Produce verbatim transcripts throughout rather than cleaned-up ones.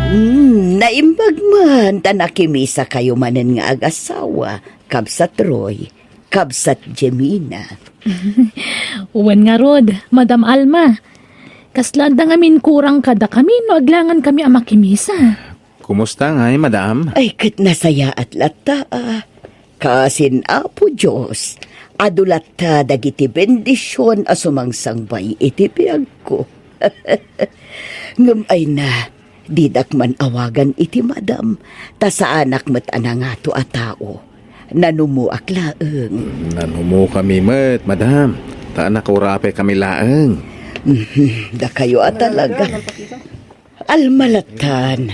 Hmm, naimbag man ta nakimisakayo manen nga agasawa, Kabsat Roy, Kabsat Jemina. Wen ngarud, Madam Alma. Kasla adda ngamin kurang kadakami no aglangan kami a makimisa. Kumusta ngay, madam? Ay, ket nasayaat latta, a. Kasin Apo Dios, adu latta dagiti bendision a sumangsangbay iti biagko. Ngem ay na, didak man awagan iti madam, ta saanak met a nangato a tao. Nanumoak laeng. Nanumokami met, madam, ta nakurapekami laeng. Mhm, dakayo a talaga. Alma lattan.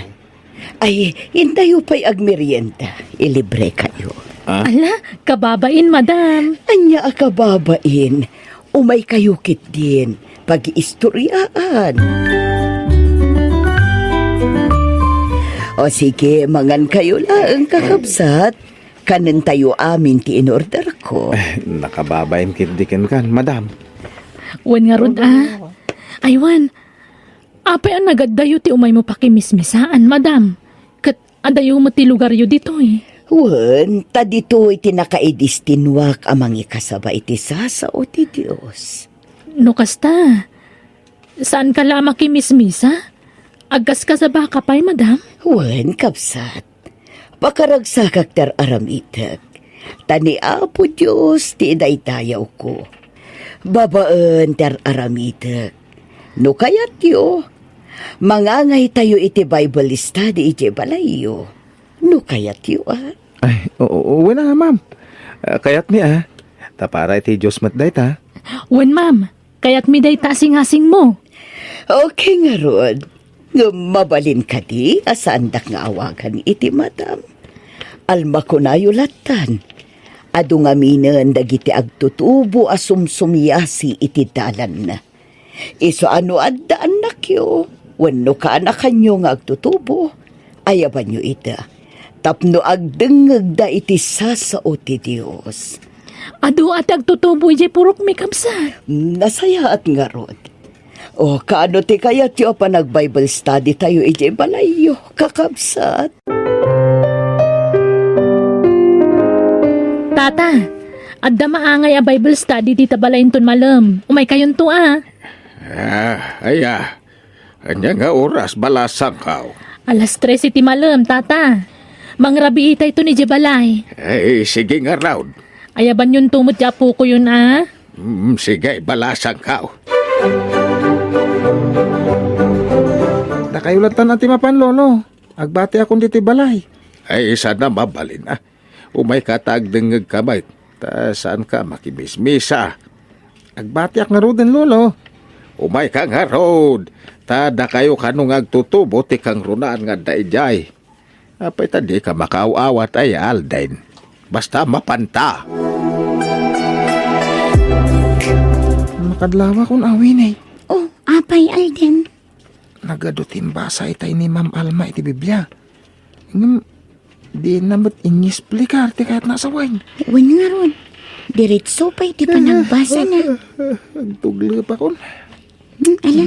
Ay, intayo pay agmerienda. Ilibre kayo. Ah? Ala, kababain, madam. Ania a kababain? Umay kayo kitdin. Pag-iistoriaan. O sige, mangan kayo laeng, kakabsat. Kanen tayo amin ti in-order ko. Eh, nakababain ketdi kenkan, madam. Wen ngarud, a. Aywan, Apay a nagaddayo ti umaymo pakimismisaan, madam? Ket adayo met ti lugaryo ditoy? Wen, ta ditoy ti nakaidestinuak a mangikasaba iti sasao ti Dios. No kasta, saanka la a makimismisa? Agkaskasabaka pay, madam? Wen, kabsat. Pakaragsakak ti ar-aramidek, ta ni Apo Dios ti idaydayawko. Babaen ti ar-aramidek, no kayatyo, mangangaytayo iti Bible study idiay balayyo. No kayatyo, a? Ay, oo, oo, wen a, ma'am. Ah, kayatmi, a. Ta para iti Dios met dayta. Wen, ma'am. Kayatmi dayta a singasingmo. Okay ngarud. Ngem mabalin kadi a saandak nga awagan iti madam? Alma, kunayo lattan. Adu ngaminen dagiti agtutubo a sumsumiasi iti dalanna. Isu a no adda annakyo, wenno kaanakanyo nga agtutubo, ayabanyo ida, tapno agdengngegda iti sasao ti Dios. Adu a ti agtutubo idiay purokmi, kabsat. Nasayaat ngarud. O, kaano ti kayatyo a panag-Bible study tayo idiay balayyo, kakabsat? Tata, adda maangay a Bible study dita balayinton malem. Umaykayonto, a. Ah, aya. Ania nga oras, balasangko? Alas tres iti malem, tata. Mangrabiitayton idiay balay. Ay, sige ngarud. Ayabanyonto met ti apokoyon, a. Mm, sige, balasangko. Dakayo lattan a ti mapan, Lolo. Agbatiakon ditoy balay. Ay, saan a mabalin, a. Umayka ta agdengngegka met, ta saanka makimismisa. Agbatiak ngaruden, Lolo. Umayka ngarud, ta dakayo kano nga agtutubo ti kangrunaan nga adda idiay. Apay ta dika makaaw-awat, aya, Alden? Basta mapanta. Makadlawakon, a, Winnie. O, apay, Alden? Nagadu ti imbasa itay ni Ma'am Alma iti Biblia. Ngem, dina met inyesplika ti kayatna a sawen. Wen ngarud, diretso pay ti panagbasana. Agtuglepakon. Hmm, ala,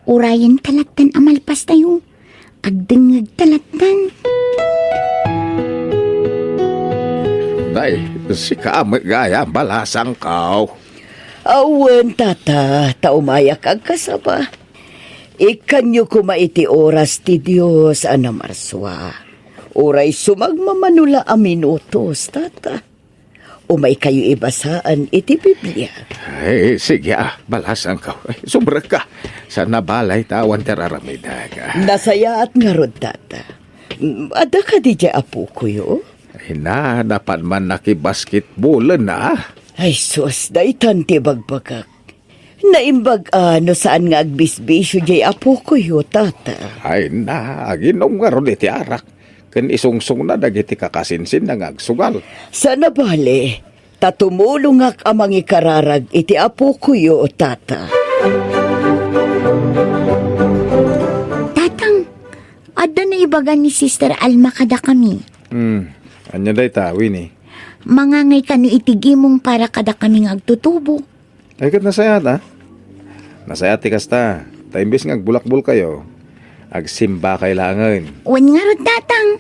urayenta lattan a malpastayo. Agdengngegta lattan. Nay, sika met gayam, balasangko. Awan, tata, ta umayak agkasaba. Ikkanyo koma iti oras ti Dios a namarsua. Uray sumagmamano la a minutos, tata. Umaykayo ibasaan iti Biblia. Ay, sige, a, balasangko. Ay, subrekka. Saan a balay ta awan ti ar-aramidek. Nasayaat ngarud, tata. Mm, adda kadi diay apokoyo? Ay na, napan man nakibasketbolen, a. Ay sus, daytan ti ibagbagak. Naimbag a no saan nga agbisbisio diay apokoyo, tata. Ay na, aginom ngarud iti arak, ken isungsongna dagiti kakasinsinna nga agsugal. Saan a bale, ta tumulongak a mangikararag iti apokoyo, tata. Tatang, adda naibaga ni Sister Alma kadakami. Hmm, ania dayta, Winnie? Mangangay kano iti gimong para kadakami nga agtutubo. Ay, ket nasayaat, a. Nasayaat ti kasta, ta imbes nga agbulakbolkayo, Agsimbakay laengen. Wen ngarud, Tatang.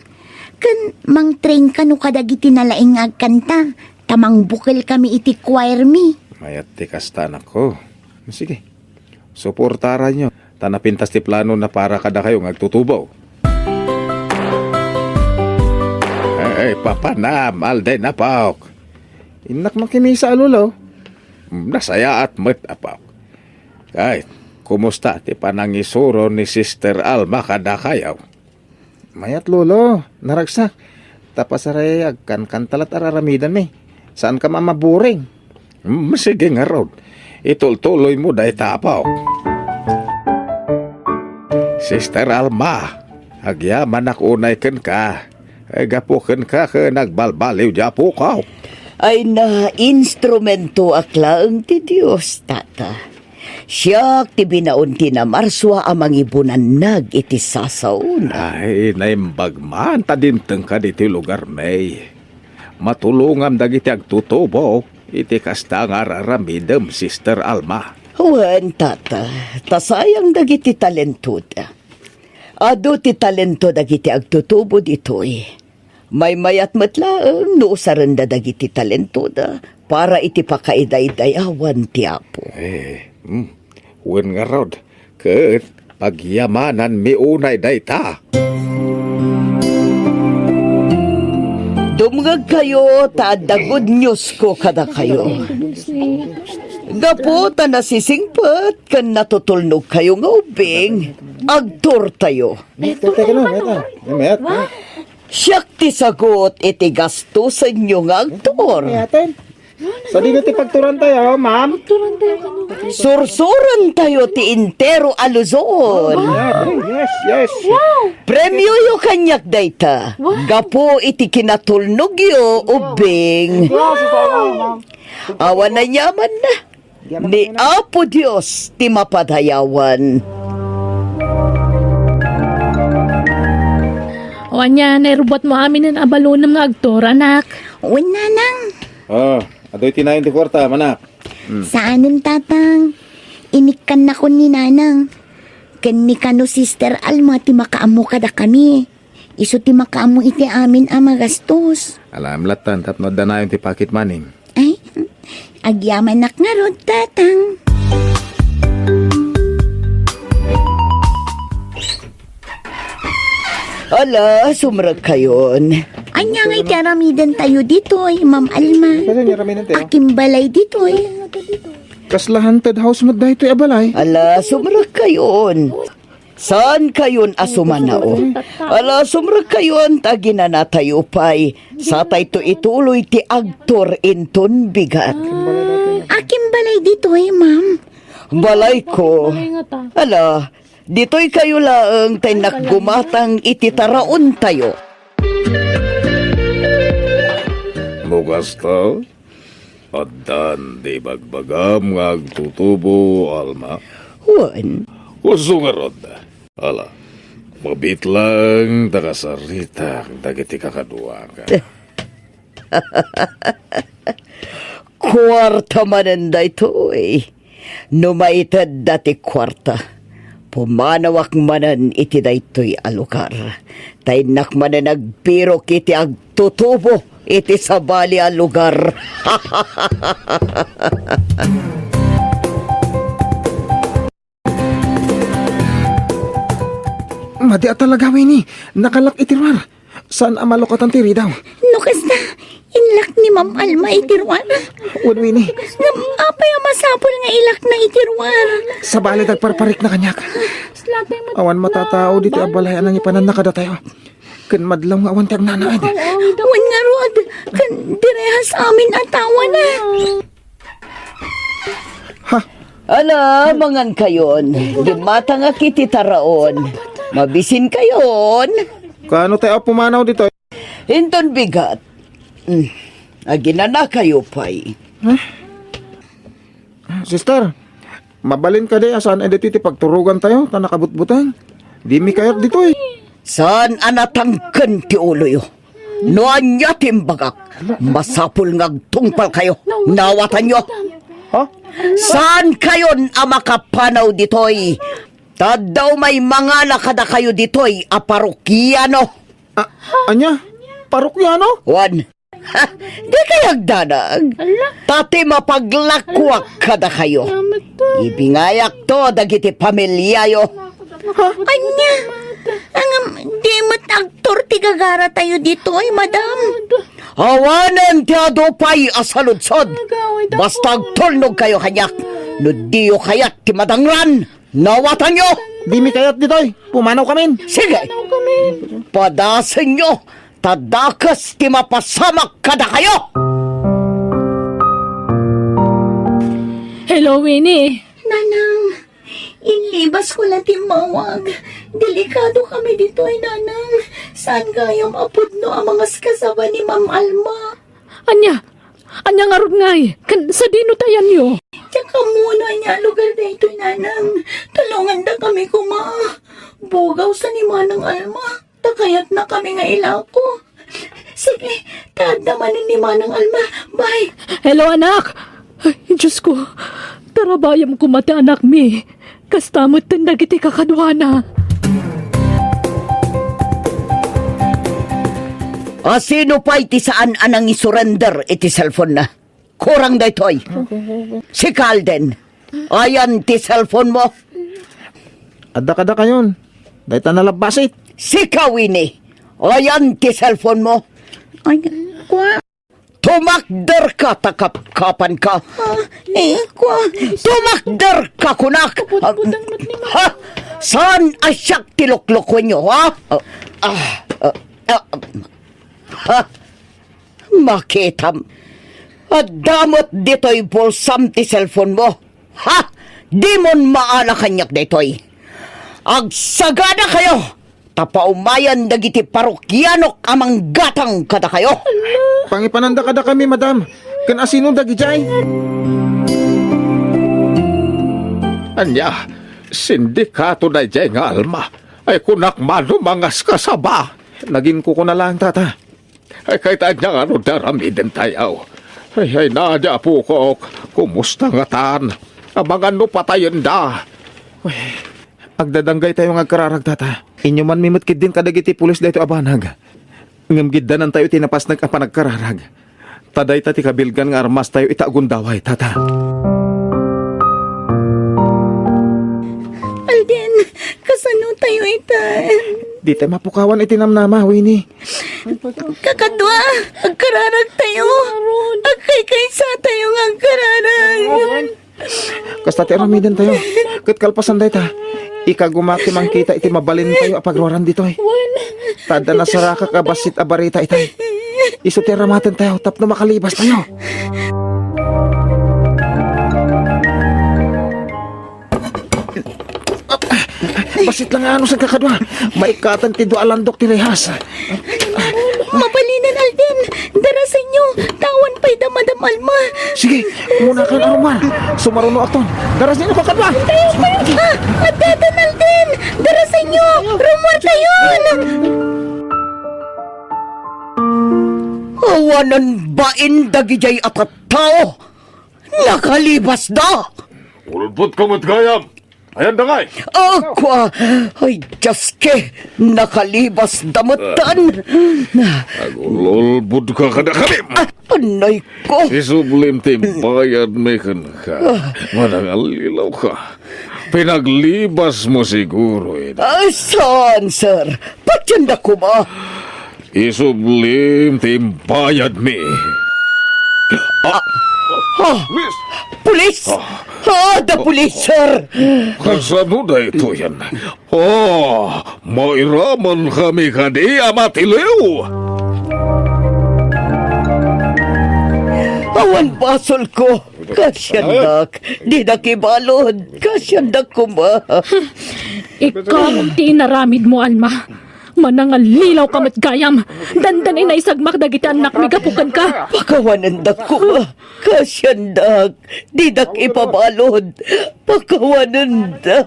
Ken mangtrain kano kadagiti nalaing nga agkanta, ta mangbukelkami iti choir mi. Mayat ti kasta, anakko. Sige, suportaranyo, ta napintas ti planona para kadakayo nga agtutubo. Ay, papanam, Alden, apok. Innak makimisa a lolo. Nasayaat met, apok. Ay, kumusta ti panangisuro ni Sister Alma kadakayo? Mayat, Lolo. Naragsak. Ta pasaray agkankanta la't araramidanmi. Saanka a maburing. Mm, sige ngarud. Itultuloymo dayta, apok. Sister Alma, agyamanak unay kenka. Gapu kenka ket nagbalbaliw ti apok. Ay, nainstrumentoak laeng ti Dios, Tata. Siak ti binaon ti namarsua a mangibunannag iti sasaona. Ay, naimbag man ta dimtengka ditoy lugarmi. Matulongam dagiti agtutubo iti kasta nga ar-aramidem, Sister Alma. Wen, Tata, ta sayang dagiti talentoda. Adu ti talento dagiti agtutubo ditoy. Maymayat met laeng no usarenda dagiti talentoda para iti pakaidaydayawan ti Apo. Eh, hmm. Wen ngarud, ket pagyamananmi unay dayta. Dumngegkayo ta adda good news ko kadakayo. Gapu ta nasisingpet ken natutulnogkayo nga ubbing, agtortayo. Mayat, mayat, mayat, mayat. Siak ti sagut iti gastosenyo nga agtor. Mayat, eh. Sadino ti pagturantayo, ma'am? Sursurantayo ti entero a Luzon. Mayat, eh, yes, yes. Premioyo kaniak dayta. Gapu iti kinatulnogyo, ubbing. Awan a yaman. Ni Apo Dios ti mapadayawan. O ania, nairubbuatmo aminen a balonem nga agtor, anak? Wen, nanang. Ah, adu iti nayon ti kuarta, manak. Hmm. Saanen, tatang. Inikkannakon ni nanang. Ken ni kano Sister Alma ti makaammo kadakami. Isu ti makaammo iti amin a magastos. Alam lattan tapno adda nayon ti pocket money. Ay, agyamanak ngarud, tatang. Ala, sumrekkayon. Ania nga iti aramidentayo ditoy, Ma'am Alma? Kasano nga aramidentayo? Akin balay ditoy. Kasla haunted house met daytoy a balay. Ala, sumrekkayon. Saankayon a sumanao. Ala, sumrekkayon ta aginanatayo pay. Satayto ituloy ti agtor inton bigat. Akin balay ditoy, ma'am. Balayko. Ala, ditoykayo laeng ta innak gumatang iti taraontayo. No kasta, addan ti ibagbagam nga agtutubo, Alma? Wen. Isu ngarud, ala, mabiit laeng ta kasaritak dagiti kakaduak. Kuarta manen daytoy. No maitedda ti kuarta, pumanawak manen iti daytoy a lugar. Ta innak manen agbirok iti agtutubo iti sabali a lugar. Madi a talaga, Winnie. Nakalak iti ruar. Saan a malukatan ti ridaw? No kasta, inlak ni Ma'am Alma iti ruar. Wen, Winnie. Ngem apay a masapul nga ilakna iti ruar? Sabali, agparparikna kaniak. Awan matatao ditoy a balay a nangipananna kadatayo. Ken madlaw nga awan ti agnanaed. Wen ngarud, ken direhas amin a tawana. Ha? Ala, mangankayon. Gimmatangak iti taraon. Mabisinkayon. Kaano tayo a pumanaw ditoy? Inton bigat. Mm. Aginanakayo pay. Eh? Sister, mabalin kadi a saan a ditoy ti pagturogantayo ta nakabutbuteng? Dimi kayat ditoy. Saan a natangken ti uloyo. No ania ti imbagak, masapul nga agtungpalkayo. Naawatanyo? Ha? Saankayon a makapanaw ditoy. Ta adda umay mangala kadakayo ditoy a parokiano. A-, ania? Parokiano? Wen. Ha? Dikay agdanag? Ala. Ta ti mapaglakuak kadakayo, ibingayakto dagiti pamiliayo. Ha? Ania? Ngem, di met agtor ti gagaratayo ditoy, madam? Awanen ti adu pay a saludsod. Basta agtulnogkayo kaniak. No diyo kayat ti madangran, nawatanyo. Dimi kayat ditoy. Pumanaw kamin. Sige. Padasenyo, ta dakes ti mapasamak kadakayo. Hello, Winnie. Nanang, inlibas ko la ti immawag. Delikado kami ditoy, Nanang. Saan gayam a pudno a mangaskasaba ni Ma'am Alma? Ania? Ania ngarud ngay? Ken sadino ti ayanyo? Diak ammo no ania a lugar daytoy, Nanang. Tulongandakami koma. Bugaw sa ni Manang Alma. Ta kayatnakami nga ilako. Sige, ta adda manen ni Manang Alma. Bye. Hello, anak. Ay, Diyos ko. Tarabayem koma ti anakmi. Kasta met ten dagiti kakaduana. A, sino pay ti saan a nangisurrender iti cellphone-na? Kurang daytoy. Sika, Alden. Ayan ti cellphone mo? Adda kadakayon. Dayta nalabbasit. Sika, Winnie. Ayan ti cellphone mo? Ay, kua. Tumakderka ta kapkapanka. Ah, eh, kua. Tumakderka kunak. Kaputputang met ni Mama. Ha? Saan a siak ti luklukuenyo, ha? Ah, ah, ah, ah, ha? Makitam. Adda met ditoy bulsam ti cellphone mo. Ha? Dimon maala kaniak daytoy. Agsaganakayo, ta paumayen dagiti parokianok a manggatang kadakayo. Pangipananda kadakami, madam. Ken asino dagidiay? Ania, sindikato daydiay nga Alma? Ay, kunak mano mangaskasaba. Naginkukuna laeng, tata. Ay, kayta ania ngarud ti aramidentayo? Ay, ay, Nadia, apokok, kumusta ngatan? Amangan no patayenda. Ay, agdadanggaytayo nga agkararag, tata. Inyumanmi met ketdin kadagiti pulis daytoy a banag. Ngem giddanantayo ti napasnek a panagkararag. Ta dayta ti kabilgan nga armastayo ita a gundaway, tata. Alden, kasano tayo ita? Di tayo mapukawan iti namnama, Winnie. Kakadua, agkararag tayo. Agkaykaysa tayo nga agkararag. Kasta ti aramiden tayo. Ket kalpasan dayta, ikagumak ti mangkita iti mabalin tayo a pagruaran ditoy. Ta adda nasarakak a bassit a barita itay. Isu ti aramaten tayo tapno makalibas tayo. Bassit la nga anus a kakadua. Maikatan ti dua a landok ti rehas. Mabalinen, Alden. Darasenyo. Awan pay da Madam Alma. Sige, umuna kan arumar. Sumaruno akton. Darasenyo kakadua. Ah, addaten, Alden. Darasenyo. Rumuartayon. Awanen bain dagidiay a tattao. Nakalibasda. Ulbodka met gayam. Ayan da ngay. Akua, ay, Dios ke, nakalibasda metten. Agul-ulbodka kadakami. Ah, anay ko. Isublim ti bayadmi kenka. Manangallilaw ka. Pinaglibas mo siguro, eh. Ah, saan, sir? Patienda koma. Isublim ti imbayadmi. Ah, ah, Miss! Pulis! Ah. Ah, da pulis, sir! Kasano daytoyen? Oh, mairaman kami kadi a matiliw! Awan basolko! Kasiandak! Dinak ibalud! Kasiandak koma! Ikaw ti inaramid mo, Alma. Manangallilaw ka met gayam. Dandani naisagmak dagiti annakmi gapu kenka. Pakawanendak koma. Kasiandak. Didak ipabalud. Pakawanendak.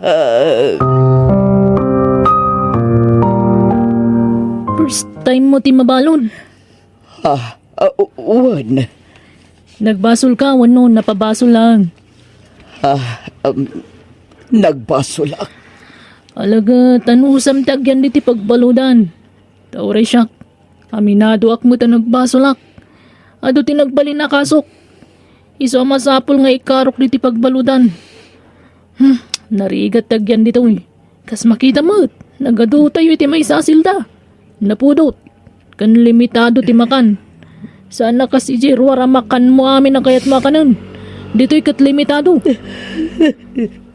First time mo ti mabalud? Ah, ah, u-, wen. Nagbasol ka wenno napabasol lang? Ah, um, nagbasolak. Alagad anusam ti agyan diti pagbaludan. Ta uray siak, aminadoak met a nagbasolak. Adu ti nagbalin a kasok. Isu a masapul nga ikarok diti pagbaludan. Hmm, narigat ti agyan ditoy. Kas makita met, nagadutayo iti maysa a selda. Napudot. Ken limitado ti makan. Saan a kas idiay ruar a makanmo amin a kayatmo a kanen. Ditoy ket limitado.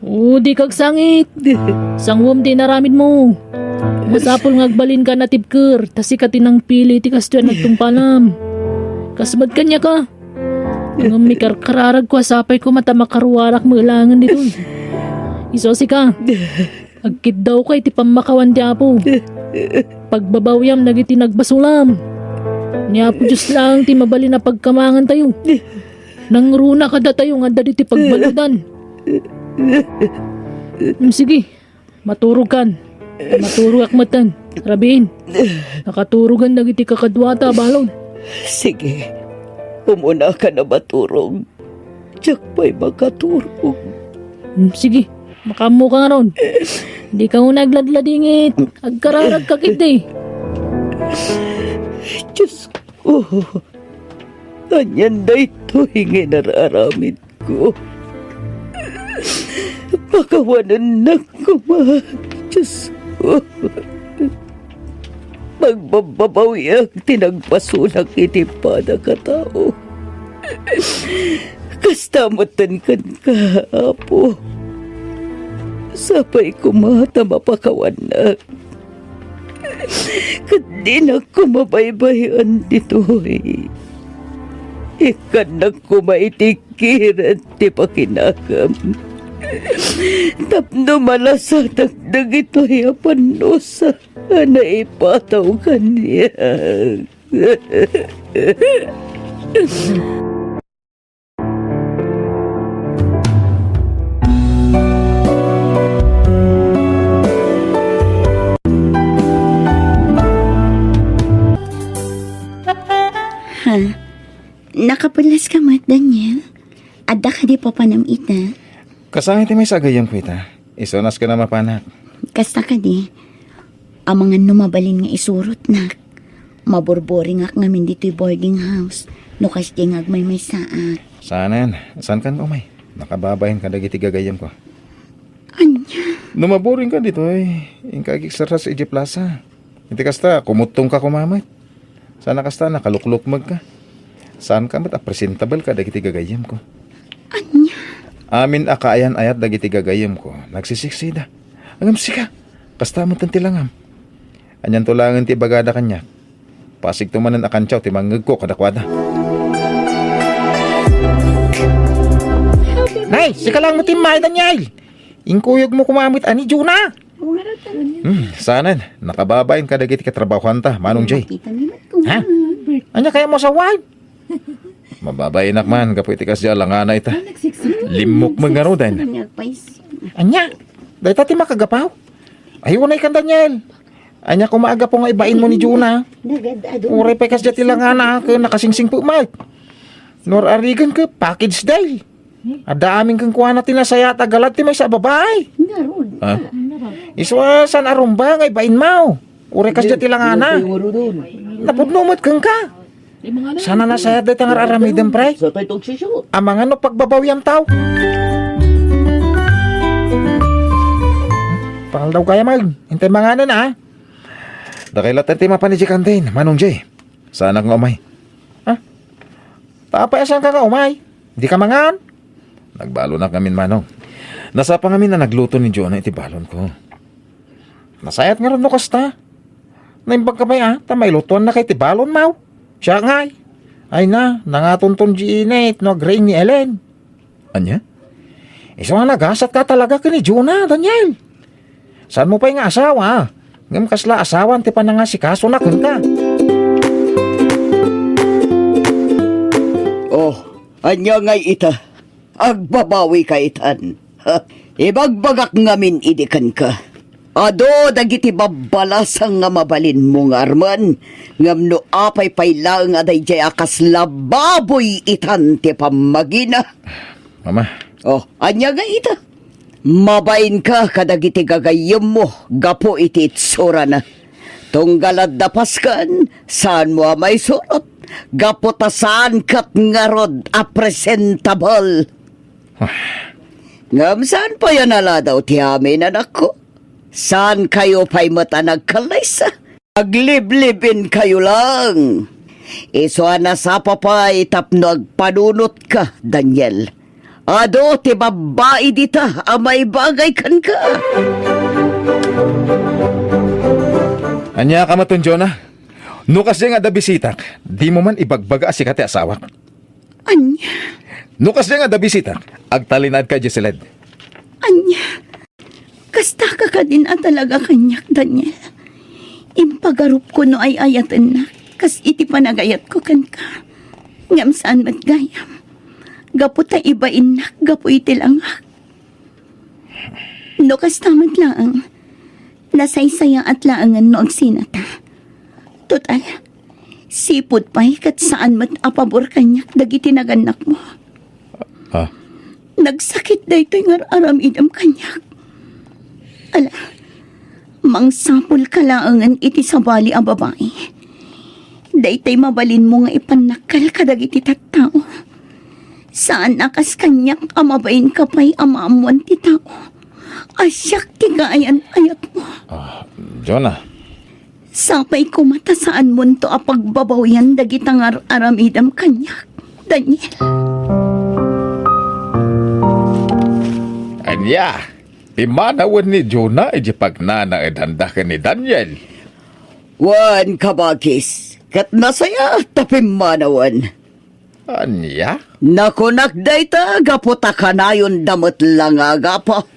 O, di kagsangit. Sanguem ti inaramidmo. Masapul nga agbalinka a natibker, ta sika ti nangpili ti kastoy a nagtungpalam. Kas met kaniaka. Ngem mikarkararagko a sapay koma ta makaruarak met laengen ditoy. Isu a sika. Agkiddawka iti pammakawan ti Apo. Pagbabawiam dagiti nagbasolam. Ni Apo Dios laeng ti mabalin a pagkamangantayo. Nangruna kadatayo nga adda ditoy pagbaludan. Mm, sige, maturogkan. Maturogak metten. Rabiin, nakaturogen dagiti kakaduata a balon. Sige, umunakan a maturog. Diak pay makaturog. Hmm, sige, makaammoka ngarud. Dika unay agladladingit. Agkararagka ketdi. Dios ko, anian daytoy nga inar-aramidko? Pakawanennak koma, Dios ko. Pagbabbabawiak ti nagbasolak iti padagitao. Kasta metten kenka, Apo. Sapay koma ta mapakawannak. Ket dinak koma baybay-an ditoy. Ikkannak koma iti kired ti pakinakam. Tapno malasatak dagitoy a pannusa a naipataw kaniak. Ha? Nakapulas ka met, Daniel? Adda kadi papanam ita? Kasangay ti maysa a gayyemko ita. Isu a nasken a mapanak. Kasta kadi, amangan no mabalin nga isurotnak. Maburburingak ngamin ditoy boarding house no kasdiay nga agmaymaysaak. Saanen, saankan nga umay? Nakababain kadagiti gagayyemko. Ania? No maburingka ditoy, inka agiksersayso idiay plaza. Iti kasta, kumuttongka koma met. Saan a kasta, nakaluklukmegka. Saanka met a presentable kadagiti gagayyemko. Ania? Amin a kaayan-ayat dagiti gagayyemko, nagsisiksida. Ngem sika, kasta met ti langam. Anianto laengen ti ibagada kaniak? Pasigto manen a kantiaw ti mangngegko kadakuada. Nay, sika laeng met immay, Daniel! Inkuyogmo koma met a ni Juna. Hmm, saanen, nakababain kadagiti katrabahoanta, Manong Jay. Makita mi met koma. Ha? Ania kayatmo a sawen? Mababainak man gapu iti kasdi a langana ita. Ah, nagsiksik. Limmukmeg ngaruden. Nagpais. Ania? Dayta ti makagapu? Ay, unay kan Daniel. Ania koma a gapu nga ibainmo ni Juna? Nagad-adu. Uray pay kasdi ti langana, ket nakasingsingpet met. No ar-arigen ket package deal. Adda amin kenkuana ti nasayaat a galad ti maysa a babai. Ngarud. Ha? Isu a saan a rumba nga ibainmo. Uray kasdi ti langana. Ngarud. Napudno met kenka. Saan a nasayaat dayta nga ar-aramidem, pre? Sa tayo tong sisyo. Amangan no pagbabawiantaw. Pangaldaw kaya, Mag. Intay manganen, ah. Dakay latta ti mapan idiay kantin, Manong Jay. Saanak nga umay. Ha? Ta apay a saanka nga umay? Dika mangan? Nagbalonak ngamin, Manong. Nasapa ngamin a nagluto ni Jonah iti balonko. Nasayaat ngarud no kasta. Naimbagka pay a, ta mailutoannaka iti balonmo. Siak ngay. Ay na, nangatonton di init no agriing ni Ellen. Ania? Isu nga nagasatka talaga ken ni Jonah, Daniel. Saanmo pay nga asawa, ngem kasla asawan ti panangasikasona kenka. Oh, ania ngay ita? Agbabawika itan. Ibagbagak ngamin idi kenka. Adu dagiti babbalasang nga mabalinmo nga armen, ngem no apay pay laeng a daydiay a kasla baboy itan ti pammagina. Mama. Oh, ania ngay ita? Mabainka kadagiti gagayyemmo gapu iti itsurana. Tunggal adda pasken, saanmo a maisurot, gapu ta saan ket ngarud a presentable. Ngem saan pay a naladaw ti amin, anakko? Saankayo pay met a nagkallaysa? Agliblib-inkayo laeng. Isu a nasapa pay tapno agpanunotka, Daniel. Adu ti babbai dita a maibagay kenka. Ania ka met, Jonah? No kasdiay nga adda bisitak, dimo man ibagbaga a sika ti asawak. Ania? No kasdiay nga adda bisitak, agtalinaedka idiay siled. Ania? Kasta ka kadin a talaga kaniak, Daniel. Impagarupko no ay-ayatennak, kas iti panagayatko kenka. Ngem saan met gayam. Gapu ta ibainnak gapu iti langak. No kasta met laeng, nasaysayaat laengen no agsinata. Total, sipud pay ket saan met a pabor kaniak dagiti nagannakmo. Ah. Nagsakit daytoy nga ar-aramidem kaniak. Ala, mangsapulka laengen iti sabali a babai. Daytoy mabalinmo nga ipannakkel kadagiti tattao. Saan a kas kaniak a mabainka pay a maammoan ti tao a siak ti kaayan-ayatmo. Ah, Jonah. Sapay koma ta saanmonto a pagbabawian dagita nga ar-aramidem kaniak, Daniel. Ania? Pimmanawen ni Jonah iti pagnanaedanda ken ni Daniel? Wen, kabagis, ket nasayaat ta pimmanawen. Ania? Nakunak dayta gapu ta kanayonda met la nga agapa.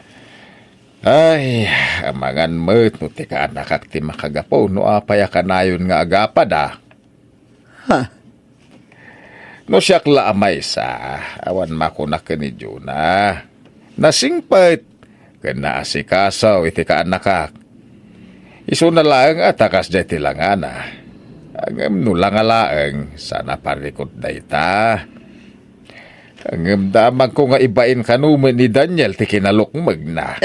Ay, amangan met no ti kaanakak ti makagapu no apay a kanayon nga agapada. Ha? No siak la a maysa, awan makunak ken ni Jonah. Nasingpet ken naasikaso iti kaanakak. Isuna laeng a ta kasdiay ti langana. Ngem no langa laeng, saan a parikut dayta. Ngem damagko nga ibain kano met ni Daniel ti kinalukmegna.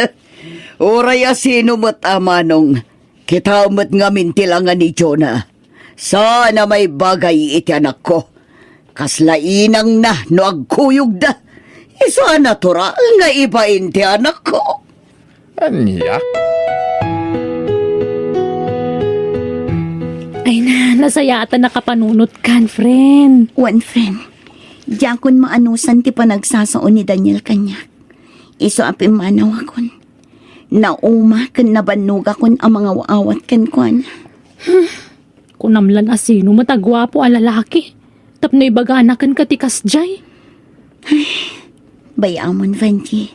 Uray a sino met a manong, kitaem met ngamin ti langa ni Jonah. Saan a maibagay iti anakko. Kasla inangna no agkuyogda. Isu a natural nga ibain ti anakko. Ania? Ay na, nasayaat a nakapanunotkan, friend. Wen, friend. Diakon maanusan ti panagsasao ni Daniel kaniak. Isu a pimmanawakon. Nauma ken nabannogakon a mangaw-awat kenkuana. Kunam lan a sino met a guapo a lalaki tapno ibagana kenka ti kasdiay. Bay-amon, Vangie.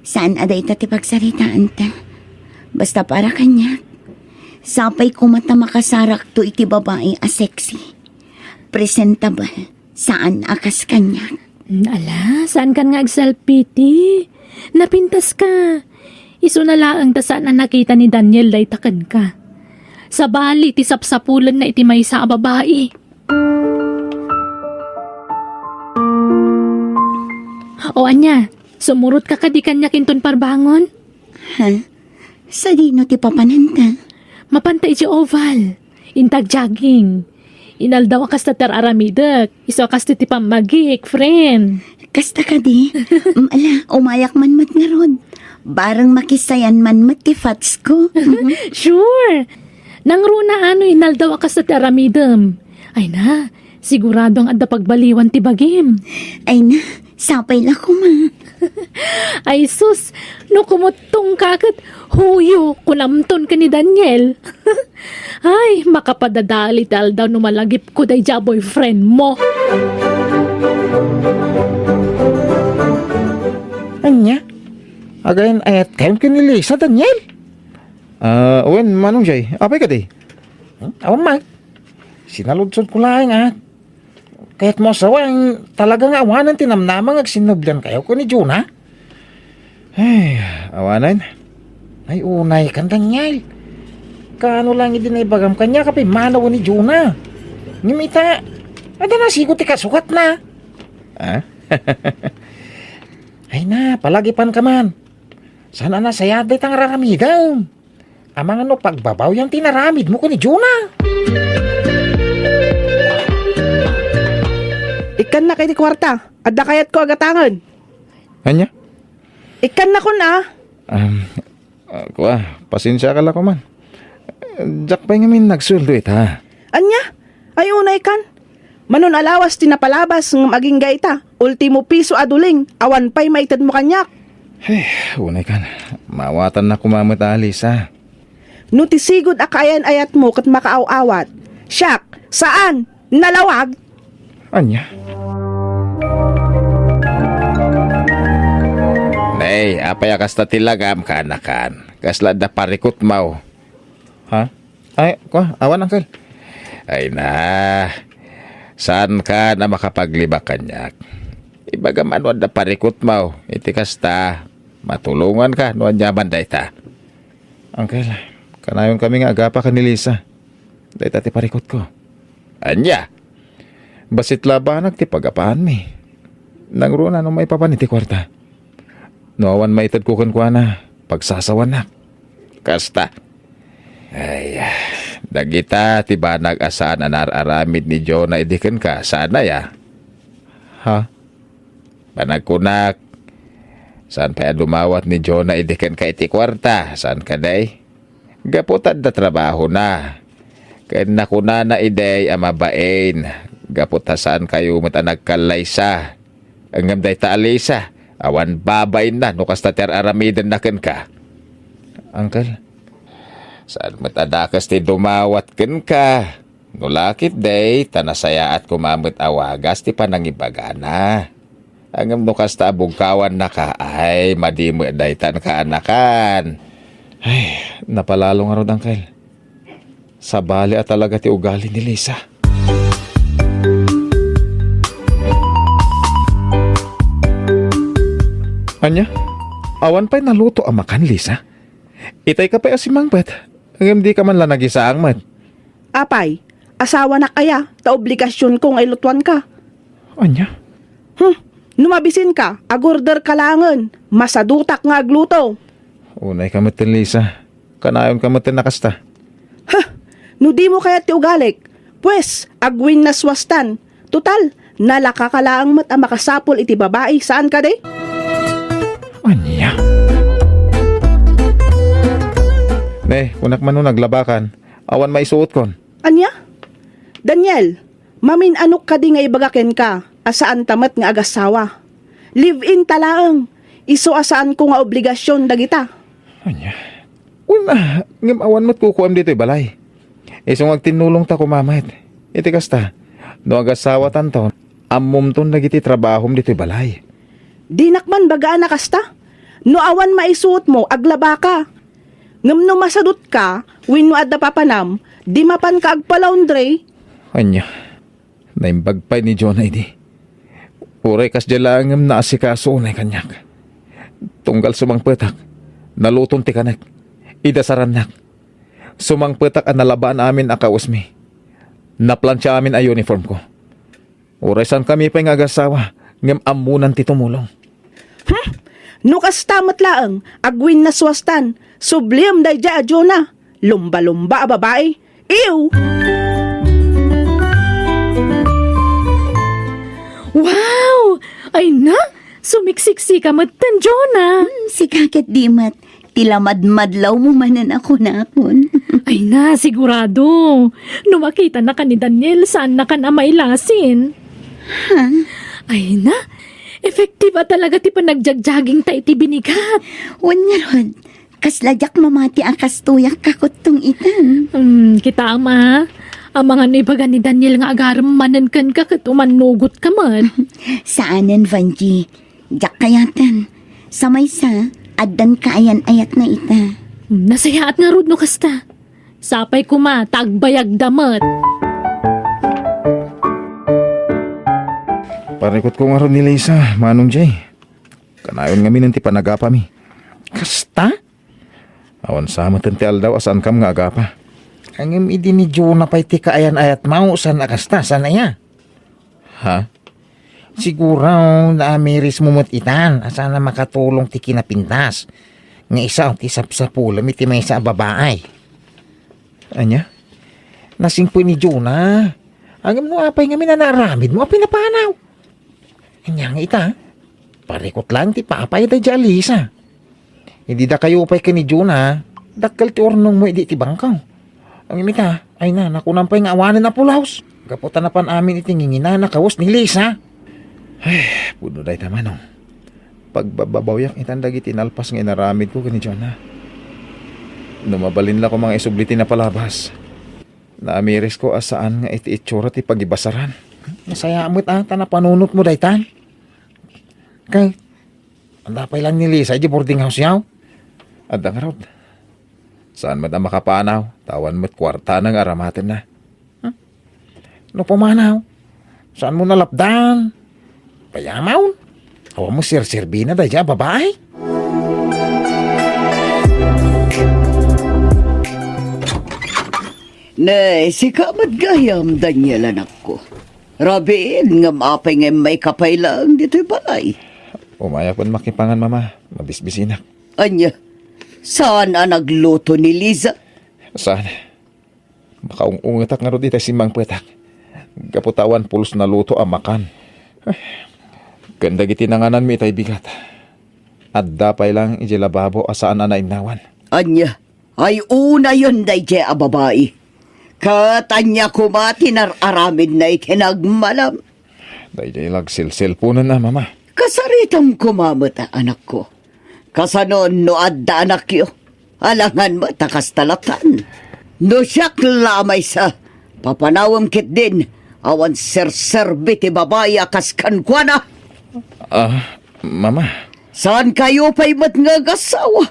Saan a dayta ti pagsaritaanta. Basta para kaniak, sapay koma ta makasarakto iti babai a sexy, presentable, saan a kas kaniak. Mm, ala, saankan nga agself-pity. Napintaska. Isuna laeng ta saan a nakita ni Daniel dayta kenka. Sabali ti sapsapulenna iti maysa a babai. O ania, sumurotka kadi kaniak inton parbangon? Ha? Sadino ti papananta? Mapanta iti oval. Inta agjogging. Inaldaw a kasta ti ar-aramidek. Isu a kasta ti pammagik, friend. Kasta kadi? Mm, ala, umayak man met ngarud. Bareng makissayan man met ti fatsko. Sure. Nangruna a no inaldaw a kasta ti aramidem. Ay na, sigurado nga adda pagbaliwan ti bagim. Ay na, sapay la koma. Ay sus, no kumuttongka ket huyo, kunamton ken ni Daniel. Ay, makapadadali ti aldaw no malagipko daydiay a boyfriend mo. Ania? Agayan-ayatkayon ken ni Lisa, Daniel? Ah, wen, Manong Jay, apay kadi? Hmm? Awan man. Sinaludsodko laeng, ah. Kayatmo a sawen, talaga nga awanen ti namnama nga agsinnobiankayo ken ni Jonah? Ay, awanen. Ay, unaykan, Daniel. Kaano lang idi naibagam kaniak a pimmanawen ni Jonah? Ngem ita, adda nasigo ti kasukatna. Ah? Ay na, palagipanka man. Saan a nasayaat dayta nga raramidem? Amangan no pagbabaw yan ti naramidmo ken ni Jonah. Ikkannaka iti kuarta. Adda kayatko a gatangen. Ania? Ikkannakon a. Um, ah, kua, pasensiaka la koman. Diak pay ngamin nagsueldo ita. Ania? Ay, unay kan. Manon a lawas ti napalabas ngem agingga ita, ultimo piso a duling, awan pay maitedmo kaniak. Ay, unay kan. Maawatannak koma met a, Lisa. No ti sigud a kaayan-ayatmo ket makaaw-awat, siak, saan, nalawag? Ania? Nay, apay a kasta ti lagam, kaanakan? Kasla adda parikutmaw. Ha? Ay, kua, awan, Uncle. Ay na, saanka a makapaglibak kaniak. Ibagam no adda parikutmaw, iti kasta, matulonganka no aniaman dayta. Uncle, kanayonkami nga agapa ken ni Lisa. Dayta ti parikutko. Ania? Bassit labanag ti pagapaanmi. Nangruna no maipapan iti kuarta. No awan maitedko kenkuana, pagsasawanak. Kasta. Ay, dagita ti banag a saan a naar-aramid ni Jonah idi kenka, saan aya? Ha? Panagkunak, saan pay a dumawat ni Jonah idi kenka iti kuarta, saan kadi? Gapu ta adda trabahona. Ken nakunana idi a mabain, gapu ta saankayo met a nagkallaysa. Ngem dayta a Lisa, awan babainna no kasta ti ar-aramidenna kenka. Uncle? Saan met a dakes ti dumawat kenka. No la ketdi, ta nasayaat koma met a wagas ti panangibagana. Ngem no kasta a bugkawannaka, ay, madi met daytan kaanakan. Ay, napalalo ngarud, Uncle. Sabali a talaga ti ugali ni Lisa. Ania? Awan pay naluto a makan, Lisa? Itayka pay a simangpet, ngem dika man la nagisaang met. Apay, asawanak aya, ta obligasionko nga ilutuanka. Ania? Hmm, no mabisinka, agorderka laengen, masadutak nga agluto. Unayka metten, Lisa. Kanayonka metten a kasta. Huh, no dimo kayat ti ugalik, pues, agwinnaswastan. Total, nalakaka laeng met a makasapul iti babai, saan kadi? Ania? Ne, kunak man no naglabakan, awan maisuotkon. Ania? Daniel, mamin-anok kadi nga ibaga kenka a saanta met nga agasawa? Live-in ta laeng, isu a saanko nga obligasion dagita. Ania? Wen a, ngem awan met kukuam ditoy balay. Isu nga agtinnulongta koma met. Iti kasta, no agasawatanto, ammomton dagiti trabahom ditoy balay. Dinak man bagaan a kasta. No awan maisuotmo, aglabaka. Ngem no masadutka, wenno adda papanam, di mapanka agpa-laundry. Ania? Naimbag pay ni Jonah idi. Uray kasdiay laeng ngem naasikaso unay kaniak. Tunggal sumangpetak, naluton ti kanek. Idasarannak. Sumangpetak a nalabaan amin a kawesmi. Naplansia amin a uniformko. Uray saankami pay nga agasawa, ngem ammonan ti tumulong. Hmm? No kasta met laeng, agwinnaswastan, subliem daydiay a Jonah. Lumba-lumba a babai. Ew! Wow! Ay na, sumiksiksi ka metten, Jonah. Hmm, sika ket di met. Ti lamadmadlawmo manen a kunakon. Ay na, sigurado. No makitanaka ni Daniel, saannakan a mailasin. Ha? Ay na, effective a talaga ti panagjagjagingta iti binigat. Wen ngarud, kasla diak mamati a kastoyak kakuttong itan. Hmm, kitaem a. Amangan no ibaga ni Daniel nga agarem manen kenka ket umannugotka met. Saanen, Vangie. Diak kayaten. Sa maysa, addan kaayan-ayatna ita. Hmm, nasayaat ngarud no kasta. Sapay koma, ta agbayagda met. Parikutko ngarud ni Lisa, Manong Jay. Kanayon ngamin ti panagapami. Kasta? Awan sa met ti aldaw a saankam nga agapa. Ngem idi ni Jonah pay ti kaayan-ayatmo, saan a kasta, saan aya? Ha? Siguro, naamirismo met itan a saan a makatulong ti kinapintas. nga isu ti sapsapulem iti maysa a babai. Ania? Nasingpet ni Jonah. Ngem no apay ngamin a naaramidmo a pinapanaw? Ania nga ita? Parikot laeng ti paapay daydiay a Lisa. Idi dakayo pay ken ni Jonah, dakkel ti urnongmo idi iti bangkaw. Ngem ita, ay na, nakunam pay nga awanen a pulos. Gapu ta napan amin iti nginginana kawes ni Lisa. Ay, pudno dayta, Manong. Pagbababawiak itan dagiti nalpas nga inaramidko ken ni Jonah. No mabalin la koma nga isubli ti napalabas, naamirisko a saan nga iti itsura ti pagibasaran. Nasayaat met a ta napanunotmo daytan. Kay, adda pay laeng ni Lisa iti boarding house-yo? Adda ngarud. Saan met a makapanaw, ta awan met kuartana nga aramatenna. Hmm? No pumanaw, saanmo nalapdan? Payamon? Awan mo serserbina daydiay a babai? Ne, sika met gayam, Daniel, anakko. Rabiin, ngem apay nga immayka pay laeng ditoy balay? Umayak pay makipangan, Mama. Mabisbisinak. Ania? Saan a nagluto ni Liza? Saan? Makaung-ungetak ngarud itay simmangpetak. Gapu ta awan pulos naluto a makan. Ken dagiti nangananmi itay bigat. Adda pay laeng idiay lababo a saan a nainnawan. Ania? Ay unayen daydiay a babai. Ket ania koma ti nar-aramidna iti nagmalem? Daydiay la agselselponenna, Mama. Kasaritam koma met, anakko. Kasano no adda anakyo? Alangan met a kasta latta. No siak la a maysa, papanawem ketdin, awan serserbi ti babai a kas kenkuana. Ah, Mama. Saankayo pay met nga agasawa?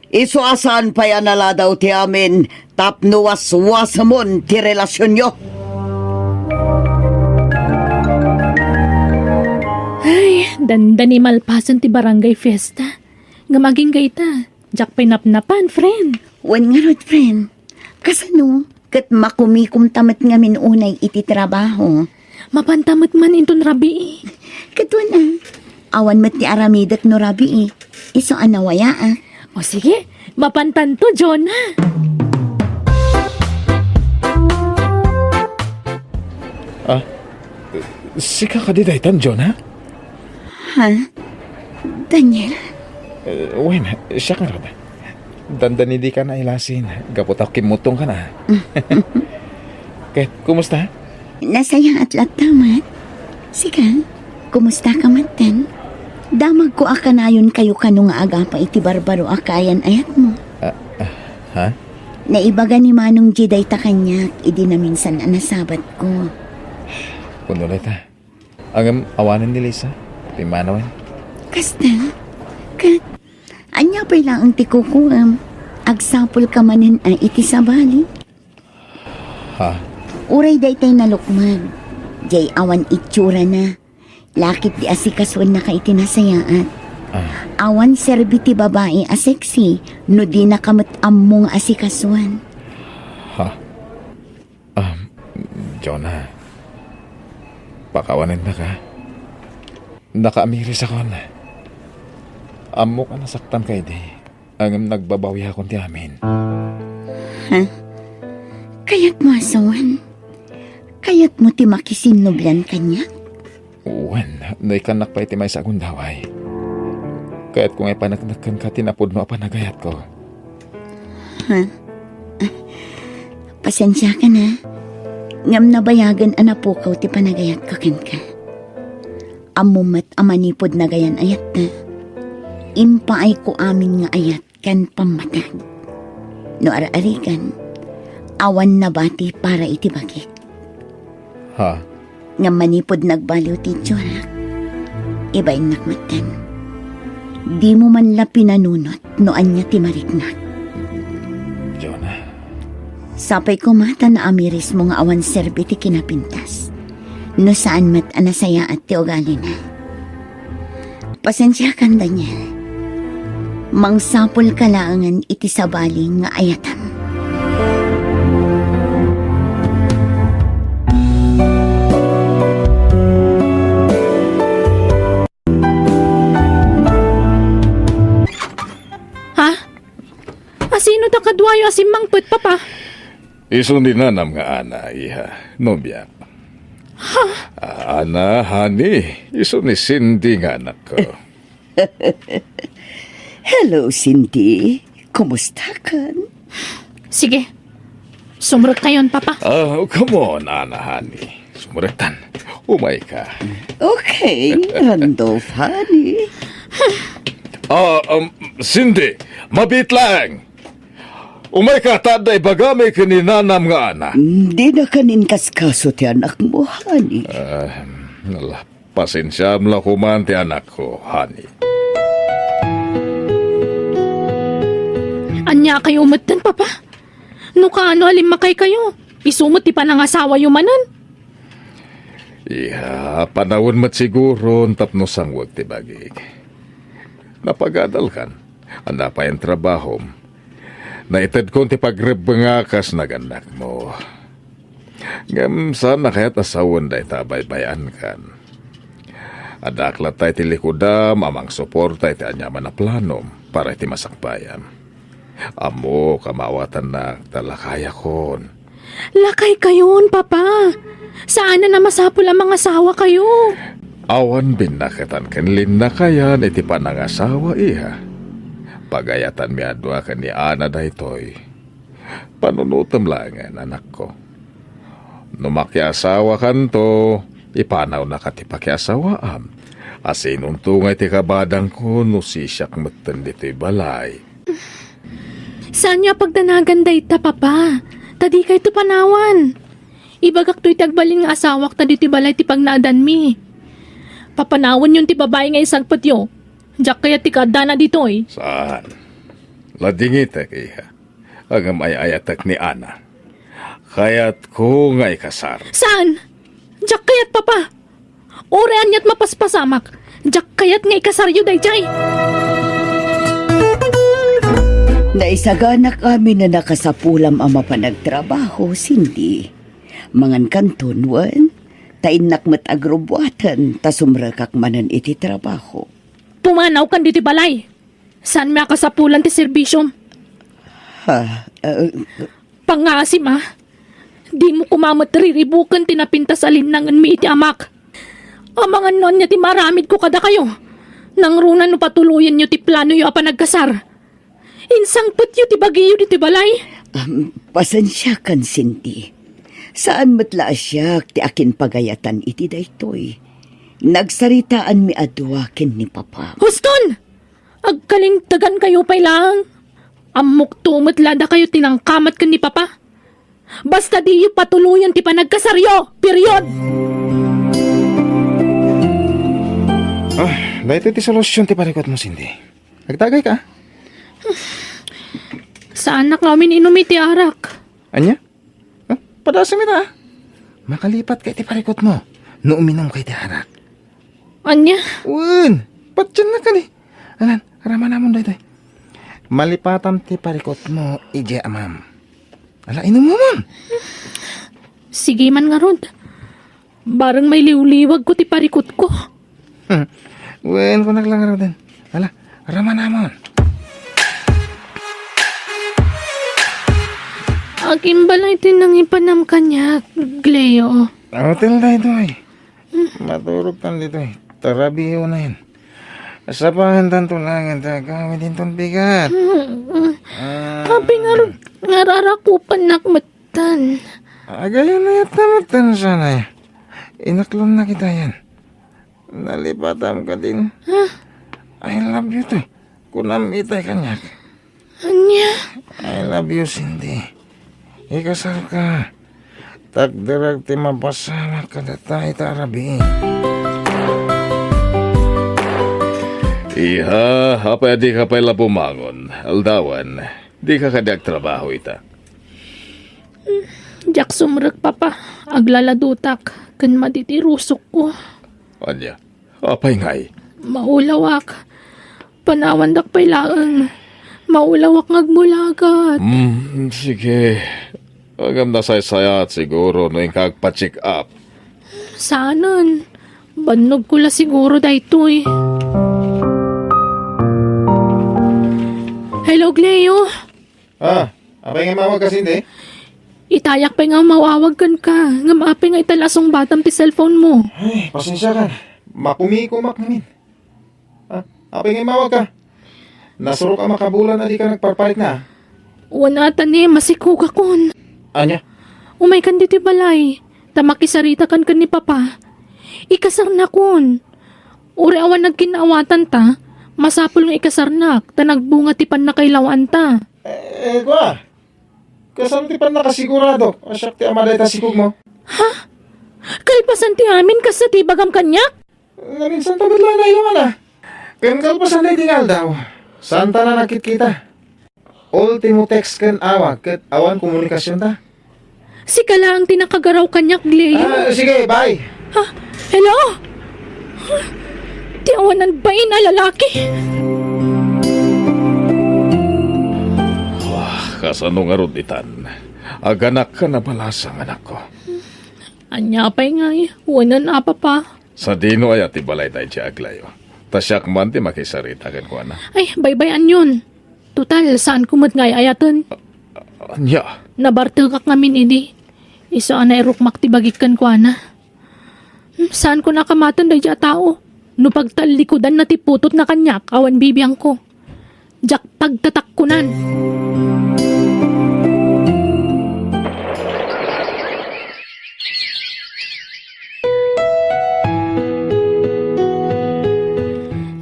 Isu a saan pay a naladaw ti amin tapno waswasemon ti relasionyo. Ay, dandani malpasen ti barangay fiesta. Ngem agingga ita, diak pay napnapan, friend. Wen ngarud, friend. Kasano? Ket makumikomta met ngamin unay iti trabaho. Mapanta met man inton rabii. Ket wen a, awan met ti aramidek no rabii. Isu a nawayaak. O sige, mapantanto, Jonah. Ah, sika kadi daytan, Jonah? Ha? Daniel? Eh, wen, siak ngarud. Dandani dika nailasin, gapu ta kimmutongkan a. Ket, kumusta? Nasayaat latta met. Sika, kumustaka metten? Damagko a kanayonkayo kano nga agapa iti barbaro a kaayan-ayatmo. Ah, ah, ha? Naibaga ni Manong G dayta kaniak idi naminsan a nasabatko. Kuno dayta. Ngem awanen ni Lisa, pimmanawen. Kasta? Ket, ania pay laeng ti kukuem? Agsapulka manen a iti sabali? Ha? Uray daytay nalukman. Diay awan itsurana. Lakip ti asikasuennaka iti nasayaat. Ah. Awan serbi ti babai a sexy no dinaka met ammo nga asikasuan. Ha? Um, Jonah, pakawanennaka. Nakaamirisakon. Ammok a nasaktanka idi, ngem nagbabawiakon ti amin. Ha? Kayatmo a sawen? Kayatmo ti makisinnublian kaniak? Wen, no ikannak pay ti maysa a gundaway, kayatko nga ipaneknek kenka ti napudno a panagayatko. Ha? Pasensiakan a, ngem nabayagen a napukaw ti panagayatko kenka. Ammom met a manipud nagayan-ayatta, impaayko amin nga ayat ken pammateg. No ar-arigan, awan nabati para iti bagik. Ha? Ngem manipud nagbaliw ti itsurak, ibainnak metten. Dimo man la pinanunot no ania ti mariknak. Jonah. Sapay koma ta naamirismo nga awan serbi ti kinapintas, no saan met a nasayaat ti ugalina. Pasensiakan, Daniel. Mangsapulka laengen iti sabali nga ayatam. Ha? Duayo a simmangpet, Papa. Isu ni nanam nga Ana, iha, nobiak. Ha? Ah, Ana, honey, isu ni Cindy nga anakko. Hello, Cindy. Kumustakan? Sige. Sumrekkayon, Papa. Ah, come on, Ana, honey. Sumrektan. Umayka. Okay, Randolph, honey. Ah, um, Cindy, mabiit laeng. Umayka, ta adda ibagami ken ni nanam nga Ana. Dinakon inkaskaso ti anakmo, honey. Ah, ala, pasensiaem la koman ti anakko, honey. Ania kayo metten, Papa? No kaano a limmakaykayo, isu met ti panangasawayo manen? Iha, panawen met siguron tapno sangwek ti bagik. Napagadalkan, adda pay trabahom. Naitedkon ti pagrebbengak kas nagannakmo. Ngem saan a kayat a sawen dayta a baybay-ankan. Addaak latta iti likudam a mangsuporta iti aniaman a planom para iti masakbayam. Ammok a maawatannak ta lakayakon. Lakaykayon, Papa. Saanen a masapul a mangasawakayo. Awan binnaketan ken linnakayan iti panangasawa, iha. Pagayatanmi a dua ken ni Ana daytoy. Panunotem laengen, anakko. No makiasawakanto, ipanawnaka ti pakiasawaam. A sinonto nga iti kabadangko no sisiak metten ditoy balay? Saanyo a pagdanagan dayta, Papa? Ta dikayto panawan. Ibagakto iti agbalin nga asawak ta ditoy balay ti pagnaedanmi. Papanawenyon ti babai nga insagpetyo. Diak kayat ti kaaddana ditoy. Saan? Ladingitek, iha. Ngem ay-ayatek ni Ana. Kayatko nga ikasar. Saan? Diak kayat, Papa. Uray aniat mapaspasamak, diak kayat nga ikasaryo daydiay. Naisaganak amin a nakasapulam a mapan agtrabaho, Cindy. Mangankanton wen, ta innak met agrubuaten ta sumrekak manen iti trabaho. Pumanawkan ditoy balay. Saanmi a kasapulan ti serbisiom? Ha? Eh, Pangngaasim a, dimo koma met riribuken ti napintas a linnangenmi iti amak. Amangan no ania ti maaramidko kadakayo. Nangruna no patuloyenyo ti planoyo a panagkasar. Insangpetyo ti bagiyo ditoy balay. Am, pasensiakan, Cindy. Saan met la a siak ti akinpagayatan iti daytoy. Nagsaritaanmi a dua ken ni Papa. Huston! Agkalintegankayo pay laeng. Ammokto met la dakayo ti nangkamat ken ni Papa. Basta diyo patuloyen ti panagkasaryo. Period! Ah, daytoy ti solusion ti parikutmo, Cindy. Agtagayka. Saanak nga umin-inum iti arak. Ania? Ah, padasem ita, ah. Makalipatko iti parikutmo no uminumka iti arak. Ania? Wen, patiennak kadi. Alan, aramanamon daytoy. Malipatam ti parikutmo idiay amam. Ala, inumomon. Sige man ngarud. Bareng mailiwliwagko ti parikutko. Hmm. Wen, kunak la ngaruden. Ala, aramanamon. Agimbalay ti nangipanam kaniak, Gleo. Hotel daytoy. Maturogtan ditoy. Tarabiyo na yan. Sapaentanto laeng ti agawid inton bigat. Ah. Apay ngarud nga rarakupannak metten? Agayo na yat na metten sana. Inaklonnak ita yan. Nalipatam kadin. Ha? I love you to. Kunam itay kaniak. Ania? I love you, Cindy. Ikasarka. Takderek ti mapasamak kadata ita a rabii. Iha, apay a dika pay la bumangon? Aldawan, dika kadi agtrabaho ita? Diak sumrek, Papa. Aglaladotak ken madi ti rusokko. Ania? Apay ngay? Maulawak. Panawandak pay laeng. Maulawak nga agmulagat. Hmm, sige. Ngem nasaysayaat siguro no inka agpa-check up. Saanen. Bannogko la siguro daytoy. Hello, Gleo. Ah, Apay nga immawagka, Cindy? Itayak pay nga umaw-awag kenka, ngem apay nga ita la a sungbatam ti cellphone mo? Ay, pasensiakan. Makumikumak ngamin. Ah, apay nga immawagka? Nasurok a makabulan a dika nagparparikna, ah. Wen ata ni masikugakon. Ania? Umaykan ditoy balay, ta makisaritakan ken ni Papa. Ikasarnakon. Uray awan nagkinnaawatanta, masapul nga ikasarnak, ta nagbunga ti pannakailawanta. Eh, kua, kasano ti pannakasigurado a siak ti ama dayta sikugmo? Ha? Kalpasan ti amin, kasta ti ibagam kaniak? Naminsan ta met la nailawana. Ken kalpasan daydi nga aldaw, saanta nagkitkita. Ultimo text ken awag ket awan komunikasionta. Sika laeng ti nakagaraw kaniak, Gleo. Ah, sige, bye. Ha? Hello? Ti awanan bain a lalaki. Wah, kasano ngarud itan? Aganakkan a balasang, anakko. Ania pay ngay, wen a, Papa? Sadino aya ti balayda idiay Aglayo? Ta siak man ti makisarita kenkuana. Ay, baybay-anyon. Total, saanko met nga ay-ayaten. Ania? Nabartekak ngamin idi. Isu a nairukmak ti bagik kenkuana. Hmm, saanko nakamaten daydi a tao. No pagtallikudanna ti putotna kaniak, awan bibiangko. Diak pagtatakkunan.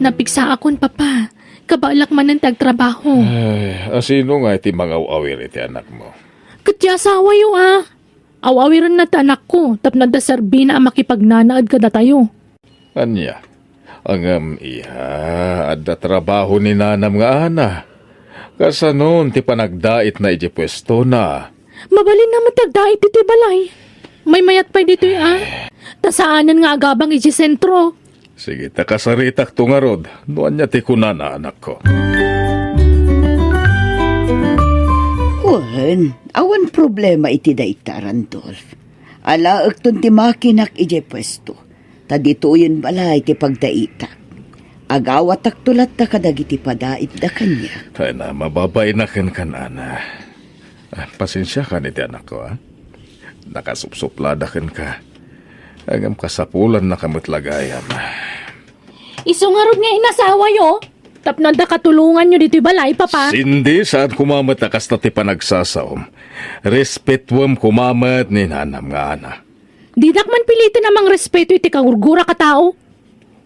Napigsaakon, Papa. Kabaelak manen ti agtrabaho. Ay, asino nga iti mangaw-awir iti anakmo? Ket ti asawayo, a. Aw-awirenna ti anakko tapno adda serbina a makipagnanaed kadatayo. Ania? Ngem, iha, adda trabaho ni nanam nga Ana. Kasanon ti panagdaitna idiay puestona? Mabalinna met ti agdait ditoy balay. Maymayat pay ditoy, a. Ta saanen nga agabang idiay sentro. Sige, ta kasaritakto ngarud no ania ti kunana, anakko. Wen, awan problema iti dayta, Randolph. Alaekton ti makinak idiay puesto, ta ditoyen balay ti pagdaitak. Agawatakto latta kadagiti padaitda kaniak. Ay na, mababainak kenka, Ana. Ah, pasensiakan iti anakko, a. Nakasupsuplada kenka. Ngem kasapulannaka met la gayam. Isu ngarud nga inasawayo, tapno adda katulonganyo ditoy balay, Papa. Cindy, saan koma met a kasta ti panagsasaom. Respetuem koma met ni nanam nga Ana. Dinak man piliten a mangrespeto iti kagurgurak a tao.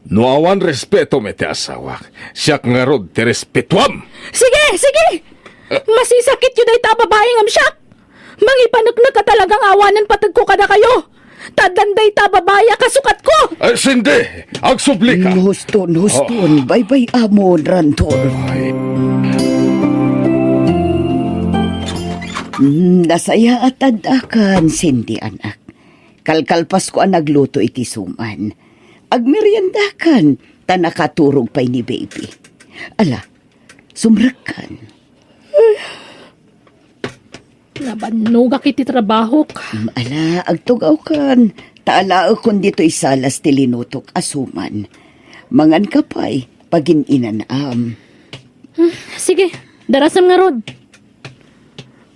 No awan respetom iti asawak, siak ngarud ti respetuam! Sige, sige! Masisakityo dayta a babai ngem siak! Mangipaneknek a talaga nga awanen pategko kadakayo! Ta addan dayta a babai a kasukatko! Eh, Cindy! Agsublika! Huston, huston, baybay-amon, Randolph. Ay. Mm, nasayaat addakan, Cindy, anak. Kalkalpasko a nagluto iti suman. Agmeriendakan, ta nakaturog pay ni baby. Ala, sumrekkan. Nabannogak iti trabahok. Mm, ala, agtugawkan. Ta alaekon ditoy salas ti linutok a suman. Manganka pay, pagin-inanam. Hmm, sige, darasem ngarud.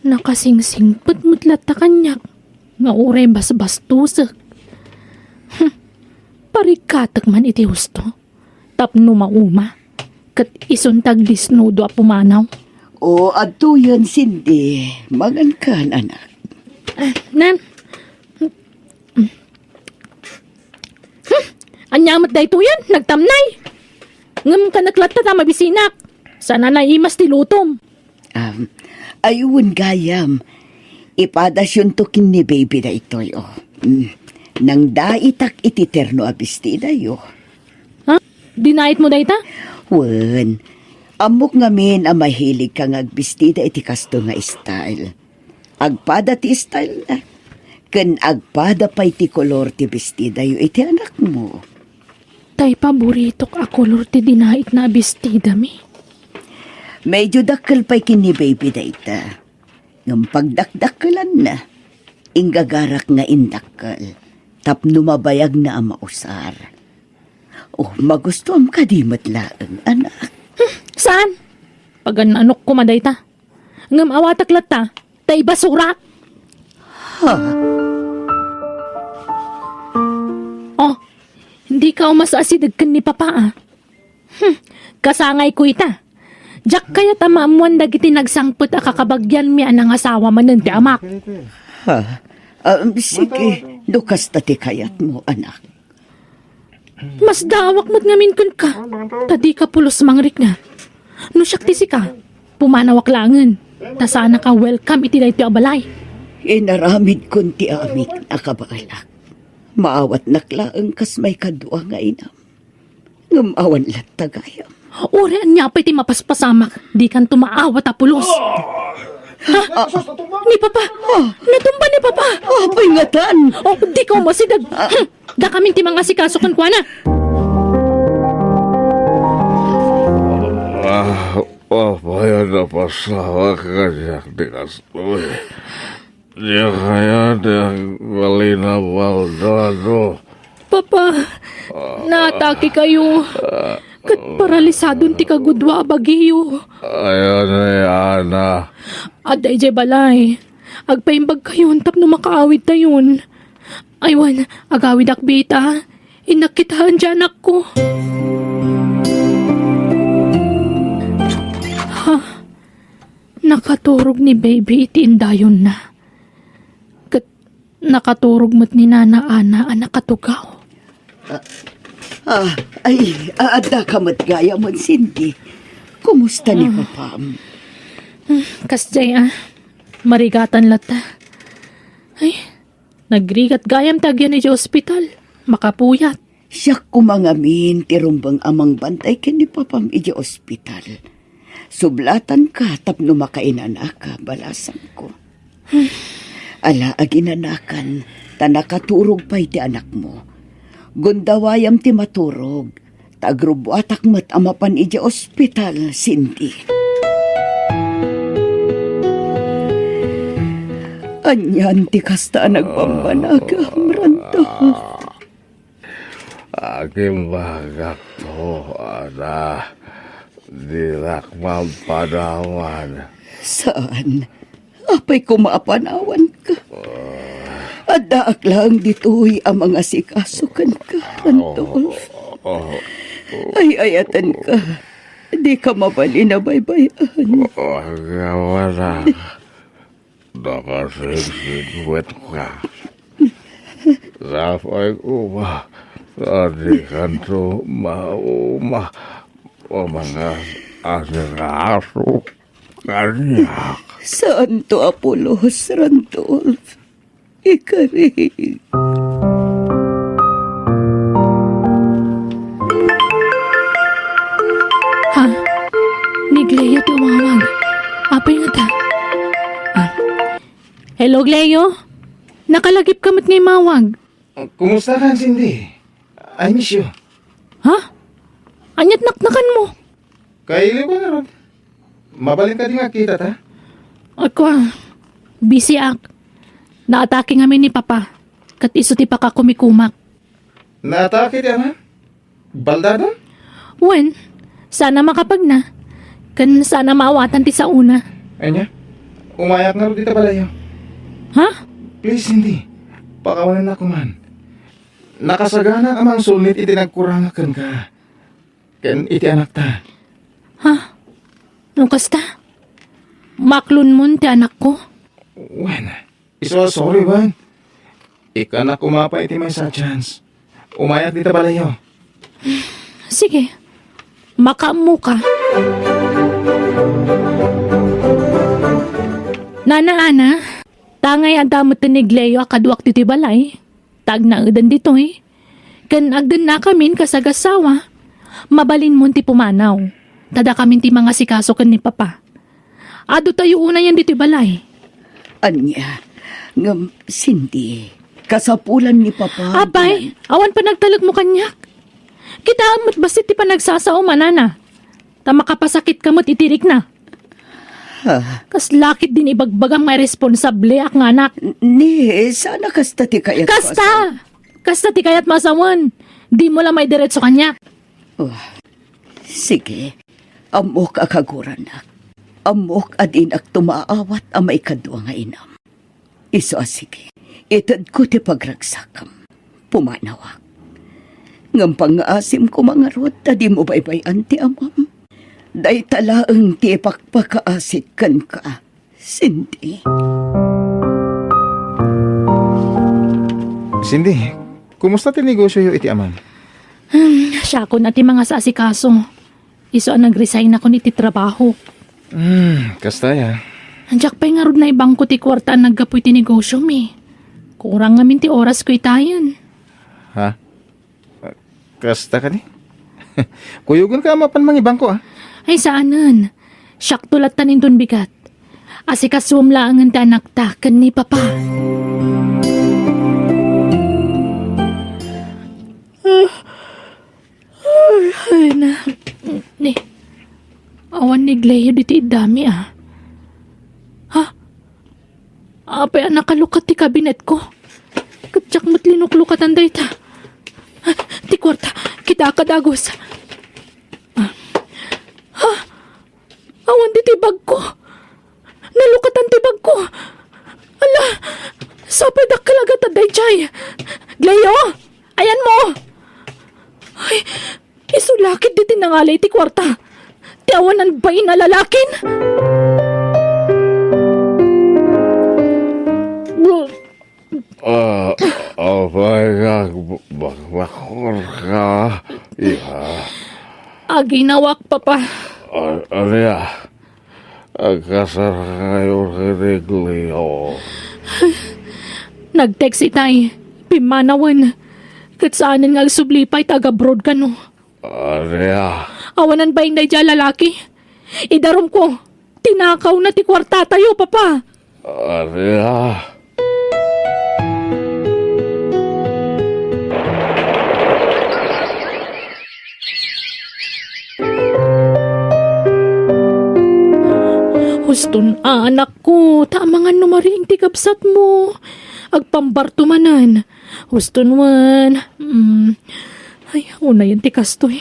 Nakasingsingpet met latta kaniak nga uray basbastosek. Hmm, parikatek man iti husto tapno mauma ket isunta agdisnudo a pumanaw. O, adtoyen, Cindy. Mangankan, anak. Ah, nan. Hmm, ania met daytoyen? Nagtamnay. Ngem kanek latta ta mabisinak. Saan a naimas ti lutom. Um, ay, wen gayam. Ipadasyonto ken ni baby daytoy, o. Mm. Nangdaitak iti terno a bestidayo. Ha? Dinaitmo dayta? Wen, ammok ngamin a mahiligka nga agbestida iti kastoy nga style. Agpada ti stylena. Ken agpada pay ti kolor ti bestidayo iti anakmo. Tay paboritok a kolor ti dinaitna a bestidami. Medyo dakkel pay ken ni baby dayta. Ngem pagdakdakkelanna, inggagarak nga indakkel tapno mabayagna a mausar. O, magustuam kadi met laeng, anak? Hmm, saan? Pagan-anok koma dayta. Ngem awatek latta, ta ibasurak. Ha? Oh, dika umas-asideg ken ni Papa, ah. Hmm, kasangayko ita. Diak kayat a maammuan dagiti nagsangpet a kakabagyanmi a nangasawa manen ti amak. Ha? Ah, sige, no kasta ti kayatmo, anak. Masdaawak met ngamin kenka, ta dika pulos mangrikna. No siak ti sika, pumanawak laengen, ta saanak a welcome iti daytoy a balay. Inaramidkon ti amin a kabaelak. Maawatnak laeng kas maikadua nga inam. Ngem awan latta gayam. Uray ania pay ti mapaspasamak, dikanto maawat a pulos. Ha? Ni Papa! Natumba ni Papa! Apay ngatan? Oh, dika umasideg. Hmm. Dakamin ti mangasikaso kenkuana. Ah, apay a napasamak kaniak ti kastoy? Diak aya ti agbalin a baldado. Papa, naatake kayo. Ket paralisadon ti kagudua a bagiyo. Aya ni Ana? Adda idiay balay. Agpaimbag kayon tapno makaawidtayon. Ay wen, agawidak bita. Innak kitaen ti anakko. Ha? Nakaturog ni Baby iti indayonna. Ket nakaturog met ni Nana Ana a nakatugaw. Ah, ay, adda ka met gayam, Cindy. Kumusta ni Papam? Hmm, kasdiay, ah. Marigatan latta. Ay, nagrigat gayam ti agyan idiay ospital. Makapuyat. Siak koma ngamin ti rumbeng a mangbantay ken ni Papam idiay ospital. Sublatanka tapno makainanaka, balasangko. Ala, aginanakan, ta nakaturog pay ti anakmo. Gundawayam ti maturog, ta agrubbuatak met a mapan idiay ospital, Cindy. Anian ti kasta a nagbanbanagam, Randolph? Agimbagakto, Ana. Dinak mampanawan. Saan? Apay koma a panawanka? Addaak laeng ditoy a mangasikaso kenka, Randolph. Ay-ayatenka. Dika mabalin a baybay-an. Agyawanak. Nakasingsinwet ka. Sapay koma, ta dikanto mauma a mangas-asikaso kaniak. Saanto a pulos, Randolph. Ikarik. Ha? Ni Gleo ti umawag. Apay ngata? Ah. Hello, Gleo? Nakalagipka met nga immawag. Kumusta ka, Cindy? I miss you. Ha? Aniat naknakanmo? Kailiwka ngarud. Mabalin kadi nga agkita ta? Ako, ah, busy ak. Naatake ngamin ni Papa. Ket isu ti pakakumikumak. Naatake ti ama? Baldadon? Wen, saan a makapagna. Ken saan a maawatan ti saona. Ania? Umayak ngarud ita balayyo. Ha? Please, Cindy. Pakawanennak koman. Nakasagana a mangsulnit iti nagkurangak kenka. Ken iti anakta. Ha? No kasta? Maklonmon ti anakko? Wen, isu a sorry, wen. Ikkanak koma pay iti maysa a chance. Umayak dita balayyo. Sige. Makaammoka. Nana Ana, tangay adda met ni Gleo a kaduak ditoy balay. Ta agnaeden ditoy. Ken agdennakamin kas agassawa, mabalinmon ti pumanaw. Ta dakamin ti mangasikaso ken ni Papa. Adu tayo unayen ditoy balay. Ania, ngem, Cindy, kasapulan ni Papa. Apay, awan panagtalekmo kaniak. Kitaem met bassit ti panagsasao, manana. Ta makapasakitka met iti rikna. Ha? Kasla ketdin ibagbagam nga irresponsabliak nga anak. N-, ni, saan a kasta ti kayatko a sawen. Kasta! Kasta ti kayatmo a sawen. Dimo la maidiretso kaniak. Oh, sige. Ammok a kaguranak. Ammok a dinakto maawat a maikadua nga inam. Isu a sige, itedko ti pagragsakam. Pumanawak. Ngem pangngaasim koma ngarud ta dimo baybay-an ti amam. Dayta laeng ti ipakpakaasik kenka, Cindy. Cindy, kumusta ti negosioyo iti amam? Hmm, siakon a ti mangasasikaso. Isu a nag-resignakon iti trabaho. Hmm, kasta ya. Diak pay ngarud naibangko ti kuarta a naggapu iti negosiomi. Kurang ngamin ti orasko itayen. Ha? Kasta kadi? Kuyogenka a mapan mangibangko, a? Ay, saanen. Siakto lattan inton bigat. Asikasuem laengen ti anakta ken ni Papa. Ay, ay, na. Ni, awan ni Gleo ditoy iddami, a. Ha? Apay a nakalukat ti kabinetko? Ket diak met linuklukatan dayta. Ti kuarta, kitaek a dagus. Ah. Ha? Awan ditoy bagko. Nalukatan ti bagko. Ala, sapay dakkel a gatad daydiay. Gleo, ayanmo! Ay, isu la ketdi ti nangalay ti kuarta. Ti awanan bain a lalakin. Ah, apay nga agbaklakor ka? Ya. Aginawak, Papa. A-, ania? Agkasar kayo ken ni Gleo? Nag-text itay. Pimmanawen. Ket saanen nga agsubli pay ta ag-abroad kano. Ania? Awanan bain daydiay a lalaki. Idarumko. Tinakawna ti kuartatayo, Papa. Ania? Huston, anakko, ta amangan no mariing ti kabsatmo. Agpambarto manen. Huston wen. Mm. Ay, unayen ti kastoy.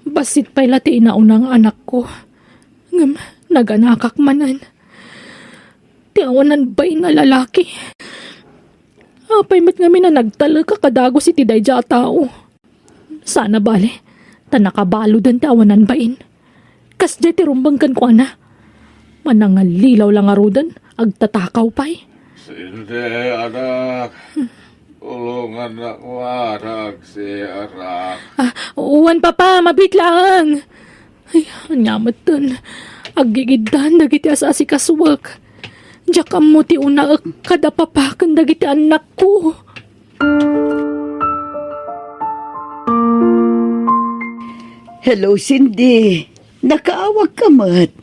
Bassit pay la ti inauna nga anakko. Ngem naganakak manen. Ti awanan bain a lalaki. Apay met ngamin a nagtalekak a dagus iti daydiay a tao? Saan a bale, ta nakabaluden ti awanan bain. Kasdiay ti rumbeng kenkuana. Manangalilaw la ngaruden, agtatakaw pay. Cindy, anak. Tulongannak a agsiarak. Ah, wen, Papa, mabiit laeng. Ay, ania metten. Aggigiddan dagiti as-asikasuek. Diak ammo ti unaek kada Papa ken dagiti annakko. Hello, Cindy. Nakaawagka met.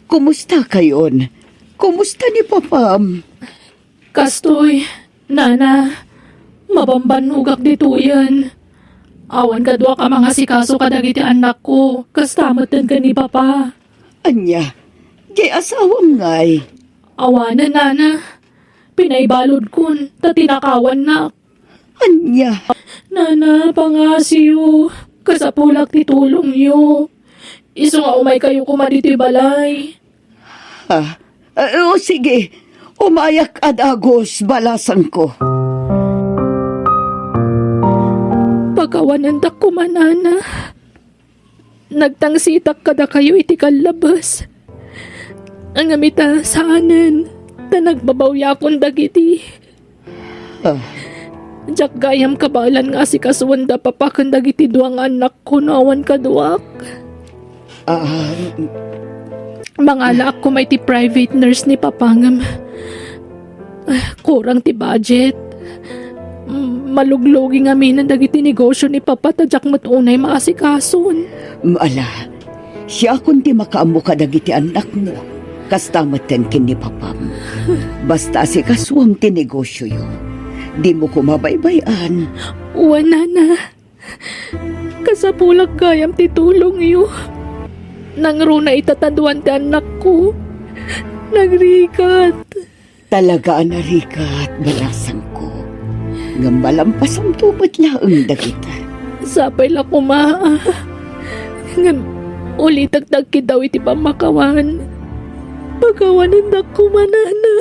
Kumusta kayon? Kumusta ni Papam? Kastoy, Nana, mabambannogak ditoyen. Awan kaduak a mangasikaso kadagiti annakko, kasta metten ken ni Papa. Ania, diay asawam ngay? Awanen, Nana. Pinaibaludkon, ta tinakawannak. Ania? Nana, pangasiyo, kasapulak ti tulongyo. Isu nga umaykayo koma ditoy balay. Ah, ah, o sige, umayak a dagus, balasangko. Pakawanendak koma, Nana. Nagtangsitak kadakayo iti kallabes. Ngem ita, saanen, ta nagbabawiakon dagiti. Ah. Diak gayam kabaelan nga asikasuen da Papa ken dagiti dua nga annakko no awan kaduak. Ah. Mangalaak koma iti private nurse ni Papa ngem, ah, kurang ti budget. Mm, maluglugi ngamin dagiti negosio ni Papa ta diak met unay maasikason. Ala, siakon ti makaammo kadagiti annakmo. Kasta metten ken ni Papam. Basta asikasuam ti negosioyo. Dimo koma baybay-an. Wen, Nana. Kasapulak gayam ti tulongyo. Nangruna ita ta duan ti annakko. Nagrigat. Talaga a narigat, balasangko. Ngem malampasamto met laeng dagita. Sapay la koma, a. Ngem Ulitek ti agkiddaw iti pammakawan. Pakawanendak koma, nana.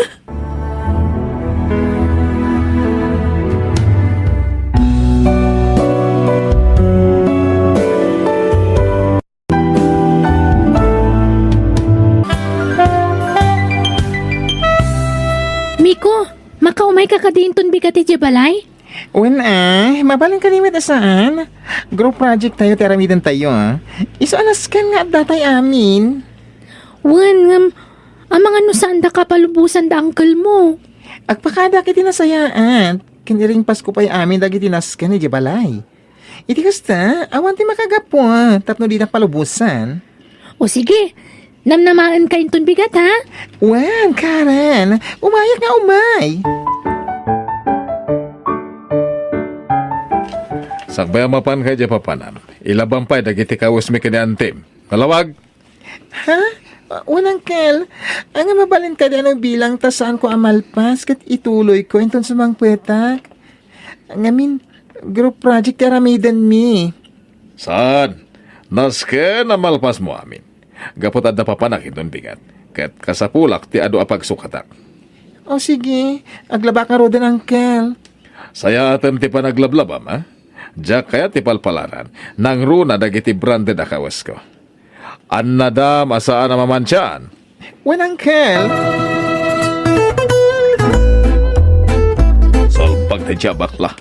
Miko, makaumayka kadi inton bigat idiay balay? Wen a, mabalin kadi met a saan? Group project tayo ti aramidentayo, a. Isu a nasken nga addatay amin. Wen, ngem, amangan no saandaka palubosan da uncle mo. Agpakadak iti nasayaat, ken iringpasko pay amin dagiti nasken idiay balay. Iti kasta, awan ti makagapu, a, tapno dinak palubosan. O sige, namnamaenka inton bigat, ha? Wen, Karen, umayak nga umay. Sakbay a mapanka idiay papanan, ilabam pay dagiti kawesmi ken ni antim. Nalawag? Ha? Wen, uncle, ania, mabalin kadi a no bilang ta saanko a malpas ket ituloyko inton sumangpetak? Ngamin, group project ti aramidenmi. Saan? Nasken a malpasmo amin. Gapu ta adda papanak inton bigat, ket kasapulak ti adu a pagsukatak. O sige, aglabak ngaruden, uncle. Sayaatem ti panaglablabam, a? Diak kayat ti palpalaran, nangruna dagiti branded a kawesko. Annadam a saan a mamantian. Wen, uncle. Salbag daydiay a bakla.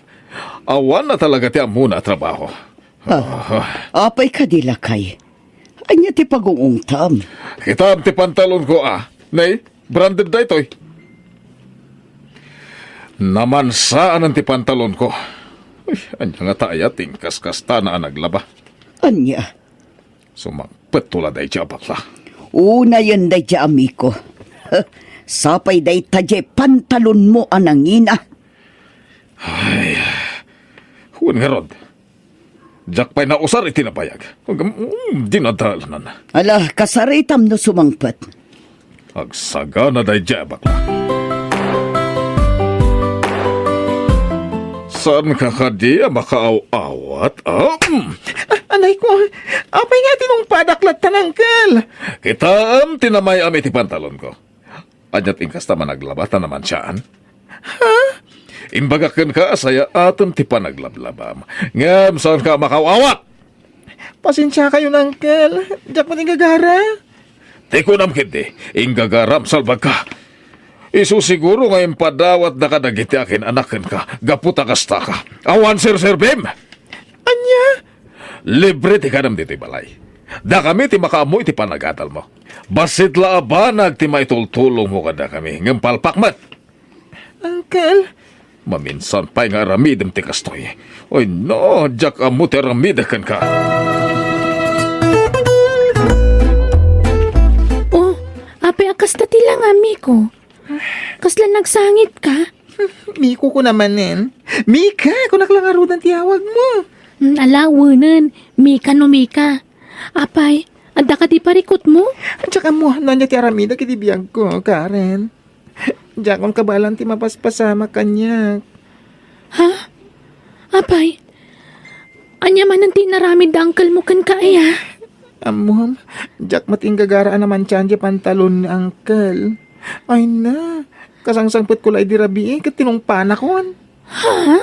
Awan na talaga ti ammona a trabaho. Ah, apay kadi, lakay? Ania ti pagung-ungtam? Kitam ti pantalonko, a. Nay, branded daytoy. Namansaan ti pantalonko. Uy, ania ngata aya ti inkaskastana a naglaba? Ania? Sumangpetto la daydiay a bakla. Unayen daydiay a Miko. Sapay dayta diay pantalonmo a nangina. Ay, wen ngarud. Diak pay nausar iti nabayag. Agam, um, dinadalanan. Ala, kasaritam no sumangpet. Agsagana daydiay a bakla. Saanka kadi a makaaw-awat, a? Mm. A-, anay ko, apay nga tinungpadak latta, uncle? Kitaem ti namay-am iti pantalonko. Ania ti inkasta managlaba ta namantian? Ha? Imbagak kenka a sayaatem ti panaglablabam. Ngem saanka a makaaw-awat! Pasensiakayon, uncle. Diak met inggagara. Ti kunam ketdi, inggagaram, salbagka. Isu siguro nga impadawatdaka dagiti akin-anak kenka gapu ta kastaka. Awan serserbim! Ania? Libre ti kanam ditoy balay. Dakami ti makaammo iti panagadalmo. Bassit la a banag ti maitultulongmo kadakami, ngem palpak met. Uncle. Maminsan pay nga aramidem ti kastoy. Ay no, diak ammo ti aramidek kenka. Oh, apay a kasta ti langam, Miko? Kasla nagsangitka? Miko ko namanen. Mika, kunak la ngaruden ti awagmo. Mm, ala, wenen. Mika no Mika. Apay, adda kadi parikutmo? Diak ammo no ania ti aramidek iti biagko, Karen. Diakon kabaelan ti mapaspasamak kaniak. Ha? Apay, ania manen ti inaramid da uncle mo kenka aya? Ammom, diak met inggagara a namantian diay pantalon ni uncle. Ay na, kasangsangpetko la idi rabii ket tinungpanakon. Ha?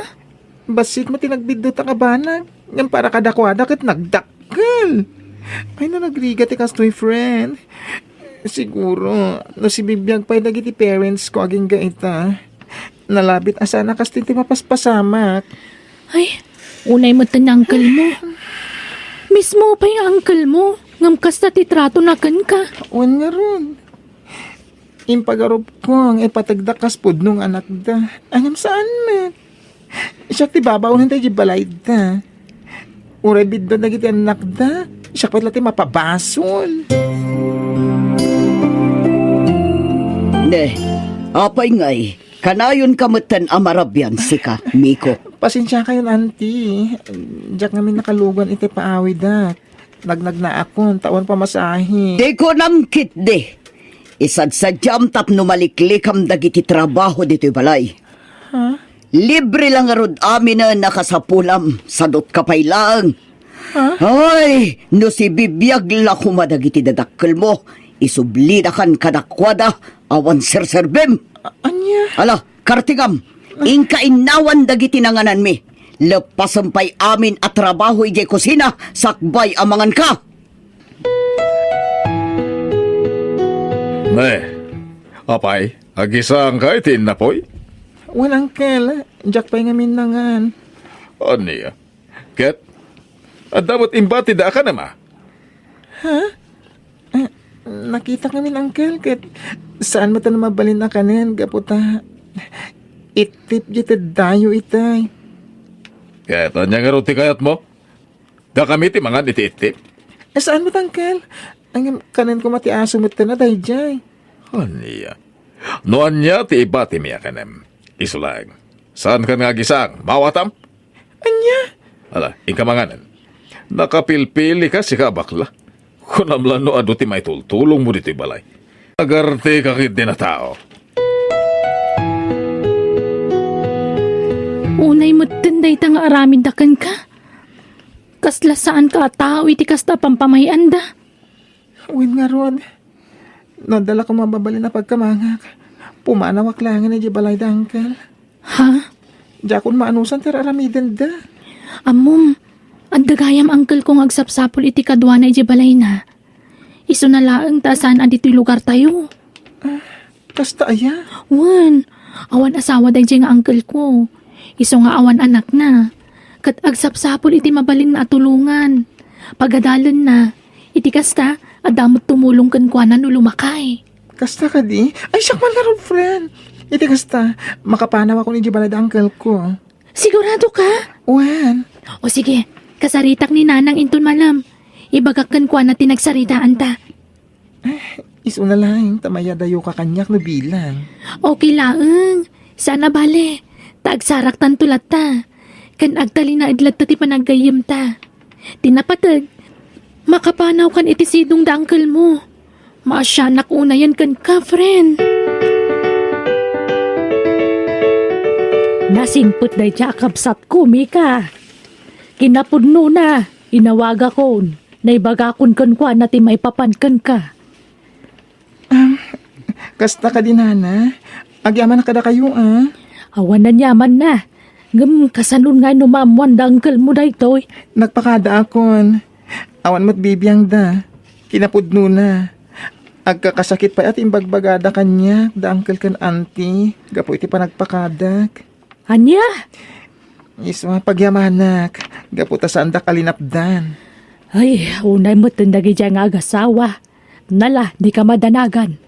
Bassit met ti nagbiddutak a banag, ngem para kadakuada ket nagdakkel. Ay, no nagrigat ti kastoy, friend. Siguro, no sibibiag pay dagiti parents ko agingga ita, nalabit a saan a kastoy ti mapaspasamak. Ay, unay met ni uncle mo. Mismo pay nga uncle mo, ngem kasta ti tratona kenka. Wen ngarud. Impagarupko nga ipategda kas pudno nga anakda. Ngem saan met. Siak ti babaonen daydi balayda. Uray bidduen dagiti annakda, siak pay la ti mapabasol. Ne, apay ngay, kanayonka metten a marabian sika, Miko. Pasensiakayon, Auntie. Diak ngamin nakalugan iti paawidak. Nagnagnaakon, ta awan pamasahe. Ti kunam ketdi, isadsadiam tapno maliklikam dagiti trabaho ditoy balay. Ha? Libre la ngarud aminen a kasapulam, sadutka pay laeng. Ha? Ay, no sibibiag la koma dagiti dadakkelmo, isublidakan kadakuada awan serserbim. A-, ania? Ala, kartigam, inka innawan dagiti nangananmi. Leppasem pay amin a trabaho idiay kusina sakbay a manganka. Ne, apay, agisangka iti innapoy? Wen, Uncle, diak pay ngamin nangan. Ania? Ket, adda met imbatida a kanem a? Ha? Eh, nakitak ngamin, Uncle, ket saan met a mabalin a kanen gapu ta ittip diay teddayo itay. Ket ania ngarud ti kayatmo? Dakami ti mangan iti ittip? Eh, saan met, Uncle? Ngem kanen koma ti aso met a daydiay. Ania? No ania ti ibatimi a kanem, isu laeng. Saankan nga agisang, maawatam? Ania? Ala, inka manganen. Nakapilpili ka, sika a bakla. Kunam la no adu ti maitultulongmo ditoy balay. Agarti ka ketdi a tao. Unay metten dayta nga aramidda kenka. Kasla saanka a tao iti kasta a pampamay-anda. Wen ngarud, no adda la koma mabalin a pagkamangak, pumanawak laengen idiay balayda, Uncle. Ha? Diakon maanusan ti ar-aramidenda. Ammom, adda gayam uncle ko nga agsapsapul iti kaduana idiay balayna. Isuna laeng ta saan a ditoy lugartayo. Ah, kasta aya? Wen, awan asawa daydiay nga uncle ko. Isu nga awan anakna. Ket agsapsapul iti mabalin nga atulongan. Pagadalenna, iti kasta, adda met tumulong kenkuana no lumakay. Kasta kadi? Ay, siak man ngarud, friend. Iti kasta, makapanawakon idiay balayda uncle ko. Sigurado ka? Wen. O sige, kasaritak ni Nanang inton malem. Ibagak kenkuana ti nagsaritaanta. Eh, isuna laeng ta mayadayoka kaniak no bilang. Okay laeng. Saan a bale. Ta agsaraktanto latta. Ken agtalinaed latta ti panaggayyemta. Ti napateg, makapanawkan iti sidongda uncle mo. Maasianak unayen kenka, friend. Nasingpet dayta a kabsatko, Mika. Kinapudnona, inawagakon, naibagakon kenkuana ti maipapan kenka. Am, kasta kadi, Nana? Agyamanak kadakayo, a? Awan aniamanna. Ngem kasanon nga no maammoan da uncle mo daytoy? Nagpakadaakon. Awan met bibiangda. Kinapudnona. Agkakasakit pay a ti imbagbagada kaniak da uncle ken auntie gapu iti panagpakadak. Ania? Isuna, pagyamanak, gapu ta saandak a linapdan. Ay, unay metten dagidiay nga agasawa. Nala, dika madanagan.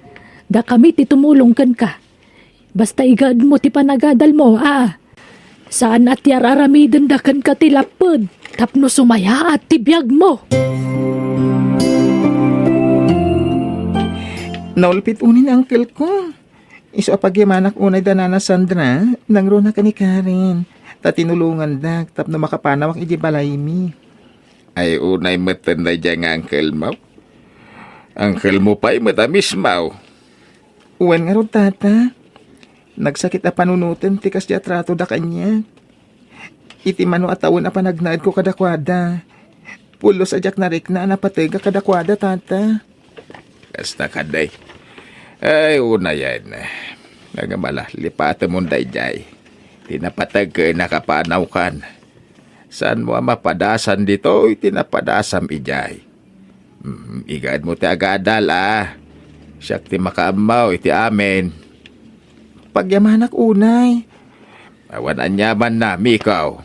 Dakami ti tumulong kenka. Basta igaedmo ti panagadalmo, a. Saan a ti ar-aramidenda kenka ti lapped tapno sumayaat ti biagmo. Naulpit unay ni uncle ko. Isu a pagyamanak unay da Nana Sandra, nangruna ken ni Karen, ta tinulongandak tapno makapanawak idiay balaymi. Ay, unay metten daydiay nga uncle mo? Uncle mo pay met a mismo. Wen ngarud, Tata. Nagsakit a panunoten ti kasdiay a tratoda kaniak. Iti mano a tawen a panagnaedko kadakuada, pulos a diak narikna a napateg a kadakuada, Tata. Kasta kadi. Ay, unayen. Ngem ala, lipatemon daydiay. Ti napateg ken nakapanawkan. Saanmo a mapadasan ditoy ti napadasam idiay. Mm, igaedmo ti agadal, a. Siak ti makaammo iti amin. Pagyamanak unay. Awan aniamanna, Mikaw.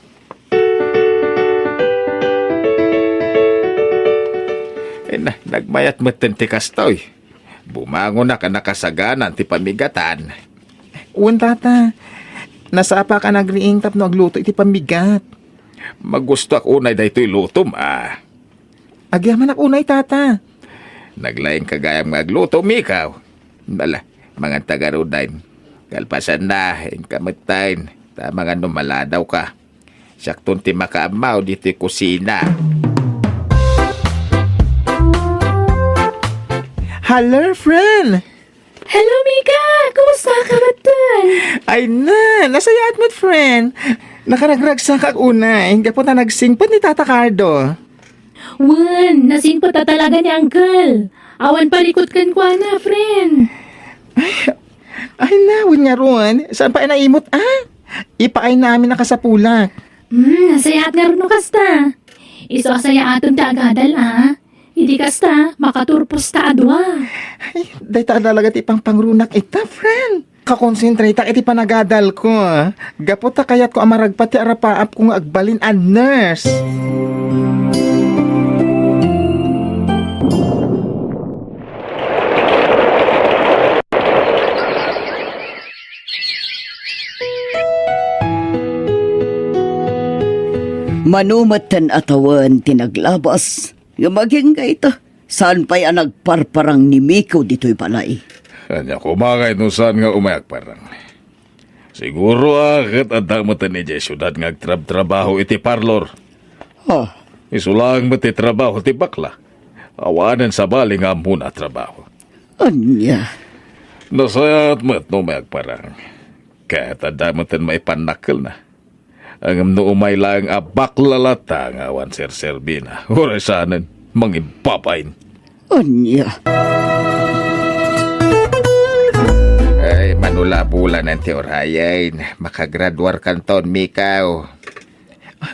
Eh, na-, nagmayat metten ti kastoy. Bumangonak a nakasaganan ti pamigatan. Wen, Tata. Nasapak a nagriing tapno agluto iti pamigat. Magustoak unay daytoy lutom, a. Agyamanak unay, Tata. Naglaingka gayam nga agluto, Mikaw. Ala, manganta ngaruden. Kalpasanna, inka metten. Ta amangan no maladawka. Siakton ti makaammo ditoy kusina. Hello, friend! Hello, Mika! Kumusta ka metten? Ay na, nasayaat met, friend. Nakaragragsakak unay, gapu ta nagsingpet ni Tata Cardo. Wen, nasinpet a talaga ni Uncle. Awan parikut kenkuana, friend. Ay, ay na, wen ngarud. Saan pay naimut, a? Ipaayna amin a kasapulak. Hmm, nasayaat ngarud no kasta. Isu a sayaaten ti agadal, a. Idi kasta, makaturpos ta a dua. Ay, dayta a talaga ti pangpangrunak ita, friend. Kakonsentratak iti panagadalko, a. Gapu ta kayatko a maragpat ti arapaapko nga agbalin a nurse. Mano metten a tawen ti naglabas, ngem agingga ita, saan pay a nagparparang ni Miko ditoy balay. Ania koma ngay no saan nga umay agparang? Siguro a ket adda metten idiay siudad nga agtrabtrabaho iti parlor. Ah. Isu laeng met ti trabaho ti bakla. Awanen sabali nga ammona a trabaho. Ania? Nasayaat met no umay agparang. Ket adda metten maipannakkelna. Ngem no umay laeng a bakla latta nga awan serserbina, uray saanen, mangimbabain. Ania? Ay, manulabulanan ti urayen. Makagraduarkanton, Mikaw.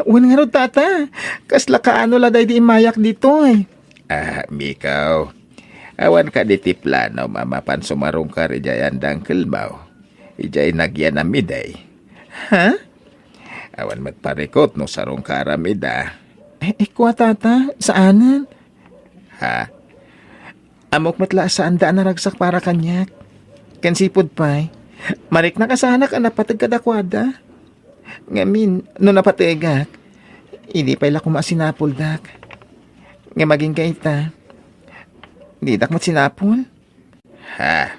Wen ngarud, tata. Kasla kaano la daydi immayak ditoy? Ah, Mikaw. Awan kadi ti plano a mapan sumarungkar idiay anda Uncle Mau? Idiay nagyan a midday. Ha? Awan met parikut no sarungkaram ida. Eh, eh, kua, tata, saanen? Ha? Ammok met la a saanda a naragsak para kaniak. Ken sipud pay, mariknak a saanak a napateg kadakuada. Ngamin, no napategak, idi pay la koma a sinapuldak. Ngem agingga ita, didak met sinapul? Ha?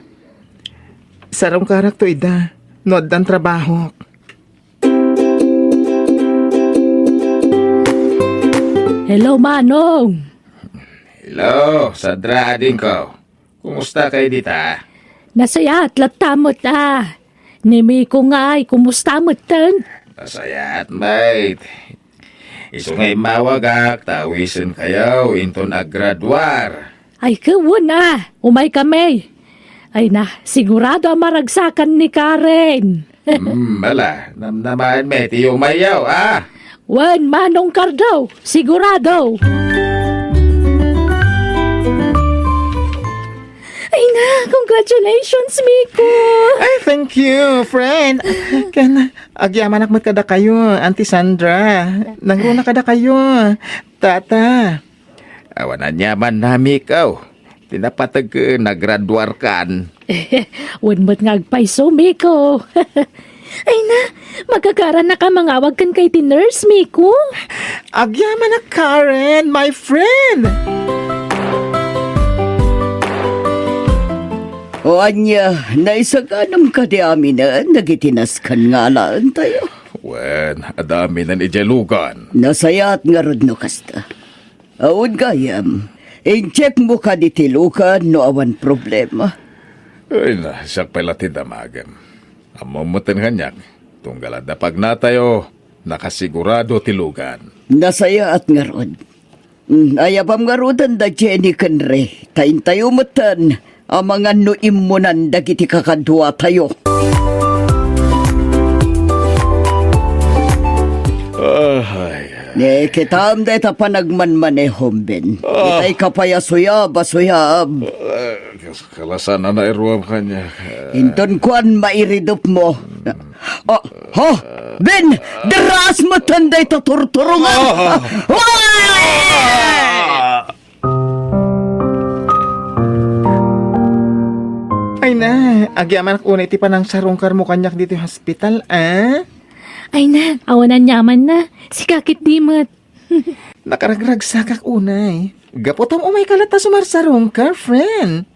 Sarungkarakto ida, no addan trabahok. Hello, Manong! Hello, Sandra, adingko. Kumusta kayo dita? Nasayaat latta met, a. Ni Miko ngay, kumusta metten? Nasayaat met. Isu nga immawagak ta awisenkayo inton aggraduar. Ay, ket wen a, umaykami. Ay na, sigurado a maragsakan ni Karen. Hmm, ala, namnamaen met ti umayyo, a? Wen, Manong Cardo, sigurado. Ay na, congratulations, Miko. Ay, thank you, friend. Ken, agyamanak met kadakayo, Auntie Sandra. Nangruna kadakayo, Tata. Awan aniamanna, Miko. Ti napateg ket nagraduarkan. Wen met nga agpayso, Miko. Ay na, magkakarannaka a mangawag kenka iti nurse, Miko? Agyamanak, Karen, my friend! O ania, naisaganam kadi aminen dagiti nasken nga alaentayo? Wen, adda aminen idiay lugan. Nasayaat ngarud no kasta. Awan gayam, i-checkmo kadi ti lugan no awan problema. Ay na, siak pay la ti damagem. Ammom metten kaniak, tunggal adda pagnatayo, nakasigurado ti lugan. Nasayaat ngarud. Mm, ayabam ngaruden da Jenny ken Ray, ta intayo metten, amangan no immunan dagiti kakaduatayo. Ay, ay. Ne, kitam dayta panagmanmanehom, Ben. Ah. Itay ka pay a suyab, a suyab. Ah, kas-, kalasan a nairuam kaniak. Inton kuan mairidupmo. Ah, ha? Ben, deras metten dayta turturungan. Ah. Ah! Ay na, agyamanak unay ti panangsarungkarmo kaniak ditoy hospital, a? Ay na, awan aniamanna. Sika ketdi met. Nakaragragsakak unay. Gapu ta umayka latta sumarsarungkar, friend.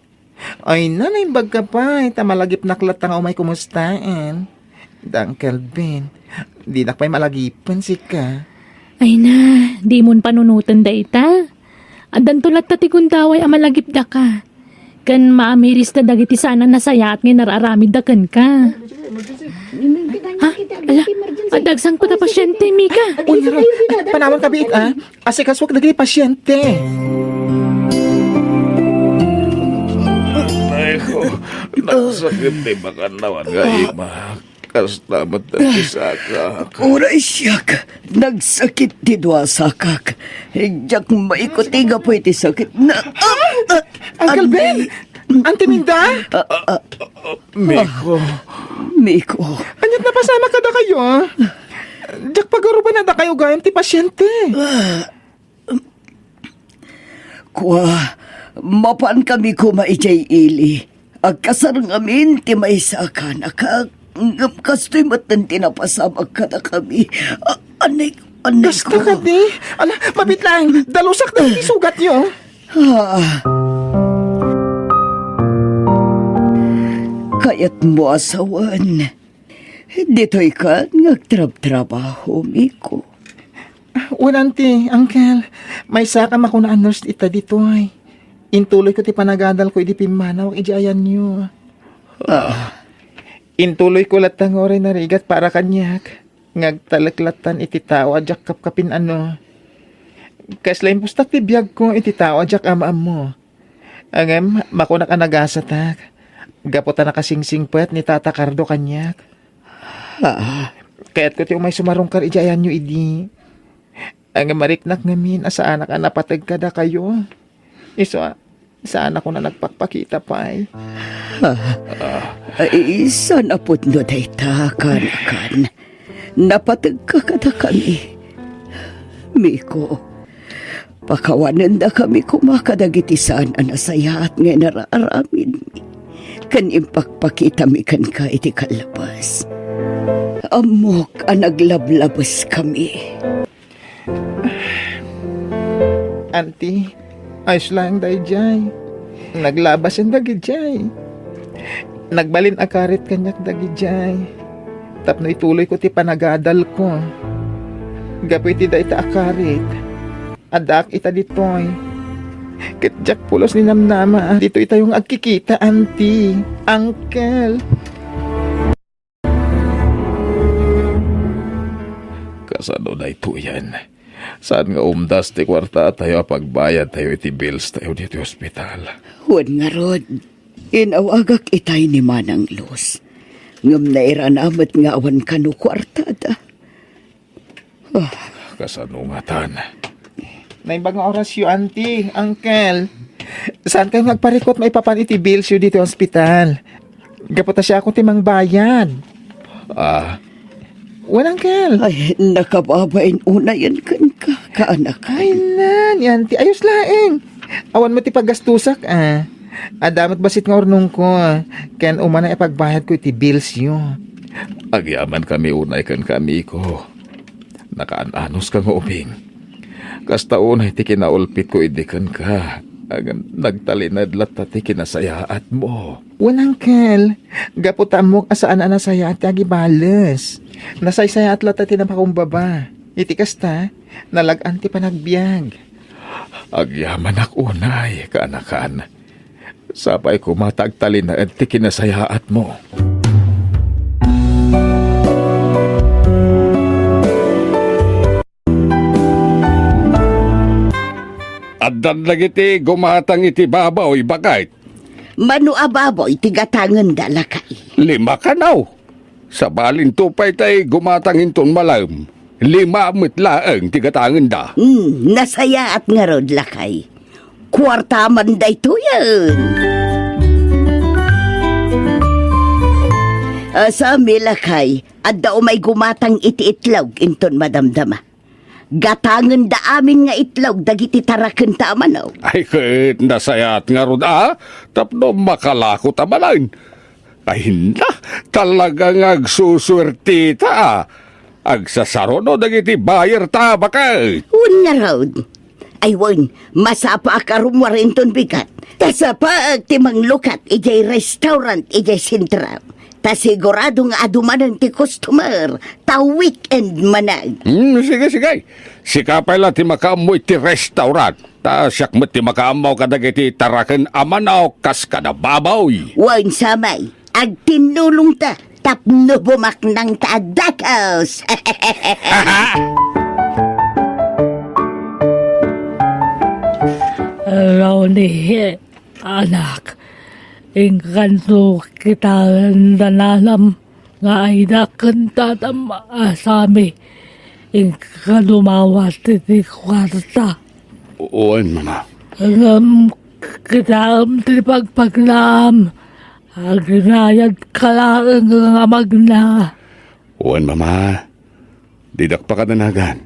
Ay na, naimbagka pay, ta malagipnak latta nga umay kumustaen. Da Uncle Ben, dinak pay malagipen sika. Ay na, dimon panunoten dayta. Addanto latta ti gundaway a malagipdaka. Ken maamirista dagiti saan a nasayaat nga inararamidda kenka. Ha? Ala, adda agsangpet a pasiente, Mika. Uy, panawanka biit, a. Asikasuak dagiti pasiente. Ay ko, nagsakit ti makannawan nga ima. Kasta met ti sakak. Uray siak, nagsakit ti dua sakak. Diak maikuti gapu iti sakit na. Ah! Ah! Uncle Ben! Auntie Minda! Ah, ah, Miko. Miko. Aniat napasamak kadakayo, ah? Diak pagaruban a dakayo gayam ti pasiente. Ah, Kua, mapan kami koma idiay ili. Agkasar ngamin ti maysa a kanak, ngem kastoy metten ti napasamak kadakami. A-, anay, anay Kasta ko. Kadi? Ala, mabit lang. Dalusak na ti sugatyo. Ah. Kayatmo a sawen. Ditoy kan nga agtrabtrabaho, Miko. Wen, auntie, uncle, maysa ka makuna a nurse ita ditoy. Intuloyko ti panagadalko idi pimmanawak idi ayanyo. Ah. Intuloyko latta nga uray narigat para kaniak, nga agtalek lattan iti tao a diak kapkapin-ano. Kasla impustak ti biagko iti tao a diak am-ammo. Ngem, makunak a nagasatak, gapu ta nakasingsingpet ni Tata Cardo kaniak. Ah. Kayatko ti umay sumarungkar idiay ayanyo idi. Ngem, mariknak ngamin a saanak a napateg kadakayo. Isu a, saanak a nagpakpakita pay. Ah. Ay, saan a pudno dayta, kanakan. Napategka kadakami. Miko, pakawanendakami koma kadagiti saan a nasayaat nga inaraaramidmi ken impakpakitami kenka iti kallabas. Ammok a naglablabeskami. Auntie, ayos laeng daydiay. Naglabasen dagidiay. Nagbalin a karit kaniak dagidiay. Tapno ituloyko ti panagadalko. Gapu iti dayta a karit, addaak ita ditoy. Ket diak pulos ni namnama, ditoy tayo nga agkikita, auntie, uncle. Kasano daytoyen? Saan nga umdas ti kuarta tayo a pagbayad tayo iti bills tayo ditoy ospital? Wen ngarud, inawagak itay ni Manang Luz. Ngem nairana met nga awan kano kuartada. Ah. Kasano ngatan? Naimbag nga orasyo, auntie, uncle. Saan kayo nga agparikut maipapan iti bills yo ditoy ospital? Gapu ta siak ti mangbayad. Ah. Wen, uncle. Ay, nakababain unayen kenka, kaanak. Ay, na, ni auntie. Ayos laeng. Awan met ti paggastusak, ah. Adda met bassit nga urnongko, ken umana ipagbayadko iti bills yo. Agyamankami unay kenka, Miko. Nakaan-anos ka nga ubing. Kasta unay ti kinaulpitko idi kenka. Ngem nagtalinaed latta ti kinasayaatmo. Wen, uncle, gapu ta ammok a saan a nasayaat ti agibales. Nasaysayaat latta ti napakumbaba. Iti kasta, nalag-an ti panagbiag. Agyamanak unay, kaanakan. Sapay koma ta agtalinaed ti kinasayaatmo. Addan dagiti gumatang iti babaw, baket. Mano a baboy ti gatangenda, lakay? Lima kano. Sabalinto pay tay gumatang inton malem. Lima met laeng ti gatangenda. Hmm, nasayaat ngarud, lakay. Kuarta man daytoyen. Asami, lakay, adda umay gumatang iti itlog inton madamdama. Gatangenda amin nga itlog dagiti tarakenta a manok. Ay, ket nasayaat ngarud a tapno makalako ta manen. Ay, na, talaga nga agsusuertita a. Agsasaruno dagiti buyer ta, baket. Wen ngarud. Ay wen, masapaak a rummuar inton bigat. Ta sapaak ti manglukat idiay restaurant idiay sentro. Ta sigurado nga adu manen ti customer. Ta weekend manen. Hmm, sige, sige. Sika pay la ti makaammo iti restaurant. Ta siak met ti makaammo kadagiti taraken a manok kas kada baboy. Wen, samay, agtinnulongta tapno bumaknangta a dakes. Ronnie, anak, inkanto kitaen da nanam nga Aida ken tatam a Sami, inka dumawat iti kuarta. Wen, Mama. Ngem kitaem ti pagpagnaam, aginayadka laeng nga magna. Wen, Mama. Didak pakadanagan.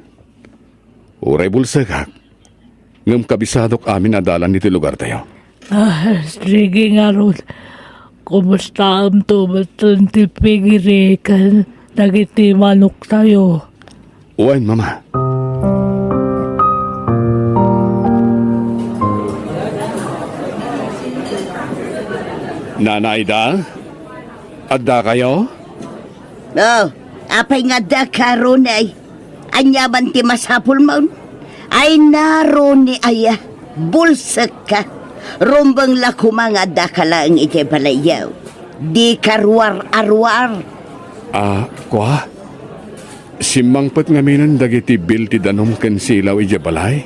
Uray bulsekak, ngem kabisadok amin a dalan iti lugartayo. Ah, sige ngarud. Kumustaamto metten ti pigiri ken dagiti manoktayo? Wen, Mama. Nana Aida, addakayo? Oh, apay nga addaka, Ronnie? Ania man ti masapulmon? Ay, na, Ronnie, aya, bulsekka. Rumbeng la koma nga addaka laeng idiay balayyo. Dika ruar-aruar. Ah, kua? Simmangpet ngaminen dagiti bill ti danum ken silaw idiay balay?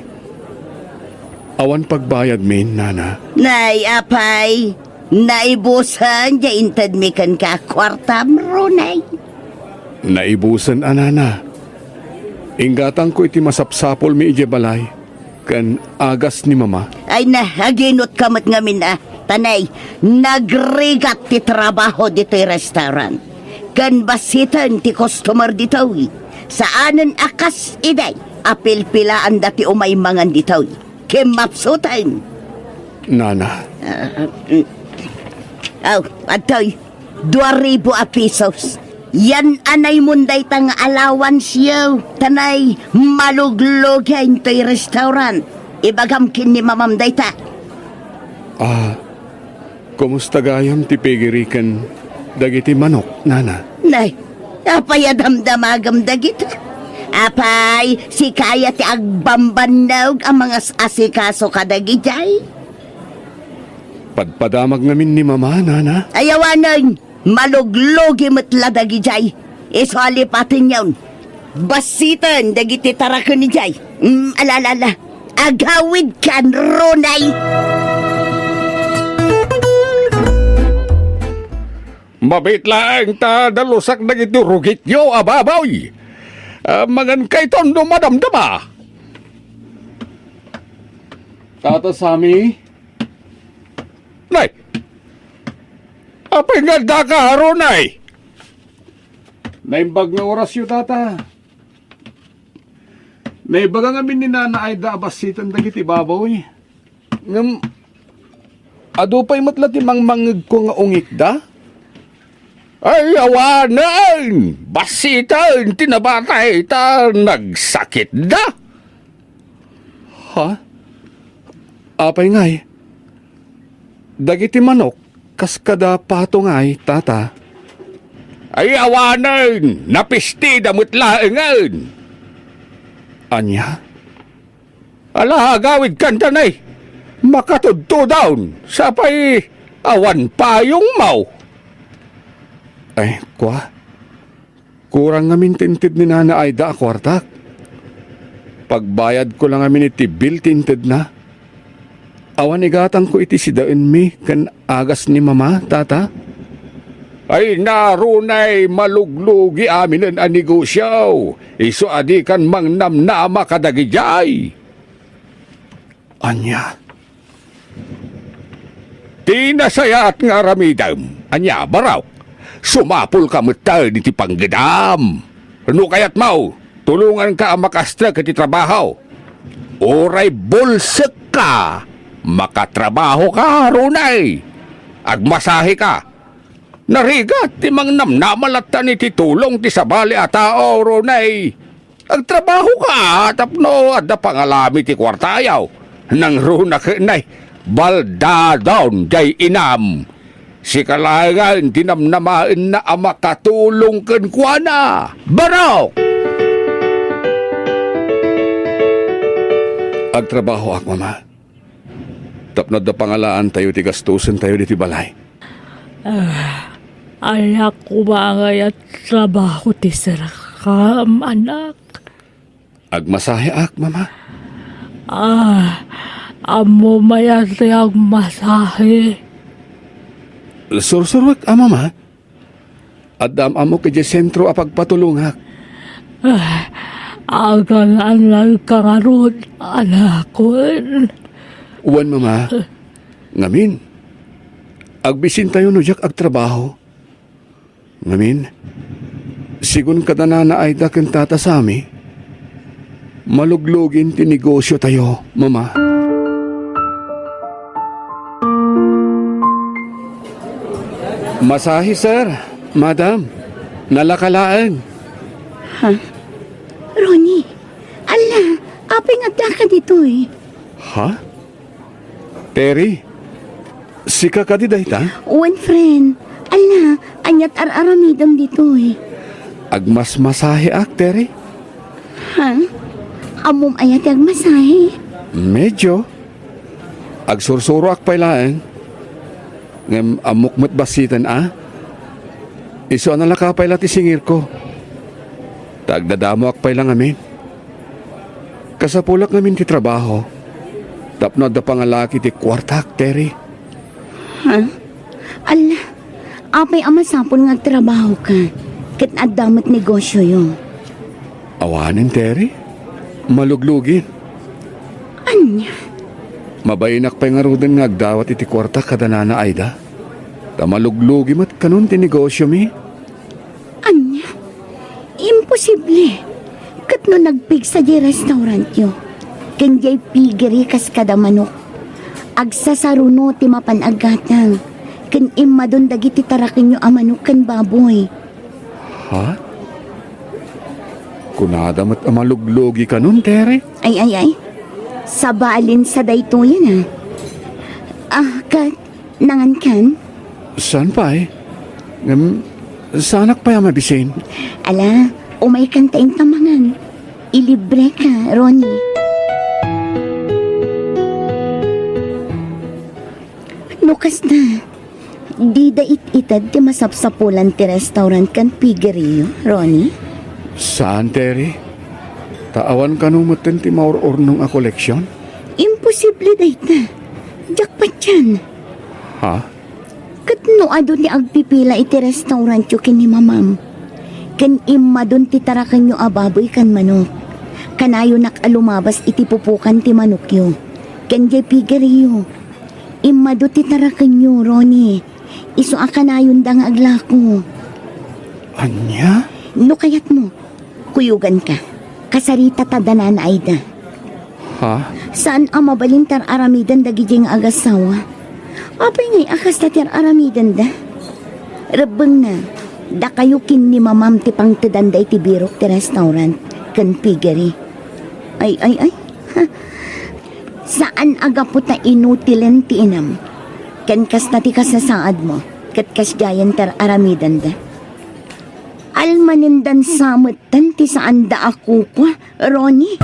Awan pagbayadmin, Nana. Nay, apay, naibusen diay intedmi kenka a kuartam, Ronnie? Naibusen a, Nana. Inggatangko iti masapsapulmi idiay balay ken agas ni Mama. Ay na, aginutka met ngamin a. Ta nay, nagrigat ti trabaho ditoy restaurant. Ken bassiten ti customer ditoy. Saanen a kas idi a pilpilaanda ti umay mangan ditoy. Kimmapsuten. Nana. Ah, mm. Aw, adtoy. Dua ribu a pesos. Yan-anay mon dayta nga allowance-yo. Ta nay, maluglugen toy restaurant. Ibagam ken ni Mamam dayta. Ah, kumusta gayam ti pigiri ken dagiti manok, Nana? Nay, apay a damdamagem dagita? Apay, sika aya ti agbambannog a mangas-asikaso kadagijay? Padpadamag ngamin ni Mama, Nana. Ay, awanen, maluglugi met la dagijay. Isu a lipatenyon. Bassiten dagiti taraken idiay. Mm, ala, ala, ala. Agawidkan, Ronnie. Mabiit laeng ta dalusak dagiti rugityo a baboy. Ah, mangan kayton no madamdama. Tata Sami? Nay! Apay nga addaka, Ronnie? Naimbag nga orasyo, Tata. Naibaga ngamin ni Nana Aida a bassiten dagiti baboy. Ngem, adu pay met la ti mangmangngegko nga ungikda? Ay, awanen! Bassiten ti nabatay ta nagsakitda! Ha? Apay ngay? Dagiti manok, kas kada pato ngay, Tata? Ay, awanen! Napistida met laengen! Ania? Ala, agawidkan ta nay. Makatudtudon, sapay awan payongmo. Ay, kua, kurang ngamin ti inted ni Nana Aida a kuartak. Pagbayadko la ngamin iti bill ti intedna. Awan igatangko iti sidaenmi ken agas ni Mama, Tata? Ay, Ronnie, maluglugi aminen a negosio. Isu a dikan mangnamnama kadagijay. Ania? Ti nasayaat nga aramidem, ania, Barok? Sumapulka metten iti panggedam. No kayatmo, tulonganka a makastrek iti trabaho. Uray bulsekka, makatrabahoka, Ronnie. Agmasaheka. Narigat ti mangnamnama lattan iti tulong ti sabali a tao, Ronnie. Agtrabahoka tapno adda pangalami ti kuartayo. Nangruna ket nay, baldadon jay inam. Sika laengen ti namnamaenna a makatulong kenkuana. Barok! Agtrabahoak, Mama. Tapno adda pangalaantayo ti gastosentayo ditoy balay. Ah, ania koma ngay a trabaho ti sarakam, anak? Agmasaheak, Mama. Ah, Ammom aya ti agmasahe? Sursuroek a, Mama. Adda am-ammok idiay sentro a pagpatulongak. Ah, agan-annalka ngarud, anakon. Wen, Mama. Ngamin, agbisintayo no diak agtrabaho. Ngamin, sigun kada Nana Aida ken Tata Sammy, maluglugin ti negosiotayo, Mama. Masahe, sir, madam. Nalaka laeng. Ha? Ronnie, ala, apay nga addaka ditoy? Ha? Terry, sika kadi dayta? Wen, friend. Ala, aniat ar-aramidem ditoy? Agmasmasaheak, Terry. Ha? Ammom aya ti agmasahe? Medyo. Agsursuroak pay laeng. Ngem ammok met bassiten a. Isu a nalaka pay la ti singirko. Ta agdadamoak pay la ngamin. Kasapulak ngamin ti trabaho tapno adda pangalaki ti kuartak, Terry. Ha? Ala, apay a masapul nga agtrabahoka ket adda met negosioyo? Awanen, Terry. Maluglugin. Ania? Mabainak pay ngaruden nga agdawat iti kuarta kada Nana Aida. Ta maluglugi met kanon ti negosiomi. Ania? Imposible! Ket no nagpigsa diay restaurantyo, ken diay piggery kas kada manok, agsasaruno ti mapan aggatang, ken immadun dagiti tarakenyo a manok ken baboy. Ha? Kunada met a maluglugi kanon, Terry? Ay, ay, ay. Sabalinsa daytoyen a. Ah, ket Nangankan? Saan pay? Ngem, saanak pay a mabisin? Ala, umaykan ta inta mangan. Ilibreka, Ronnie. No kasta, dida it-ited ti masapsapulan ti restaurant ken piggery, Ronnie? Saan, Terry? Ta awan kano metten ti maur-urnong a koleksion? Imposible dayta. Diak patian. Ha? Ket no adu ti agpipila iti restaurantyo ken ni Mamam, ken immadun ti tarakenyo a baboy ken manok, kanayonak a lumabas iti pupukan ti manokyo ken diay piggeryyo. Immadu ti tarakenyo, Ronnie. Isu a kanayonda nga aglako. Ania? No kayatmo, kuyoganka. Kasarita ta da Nana Aida. Ha? Saan a mabalin ti ar-aramiden dagiti nga agassawa. Apay ngay a kasta ti ar-aramidenda? Rebbengna, dakayo ken ni Mamam ti pangtedanda iti birok ti restaurant ken piggery. Ay, ay, ay. Ha. Saan a gapu ta inutilen ti inam. Ken kasta ti kasasaadmo, ket kasdiayen ti ar-aramidenda. Almanendan sa metten ti saanda a kukua, Ronnie.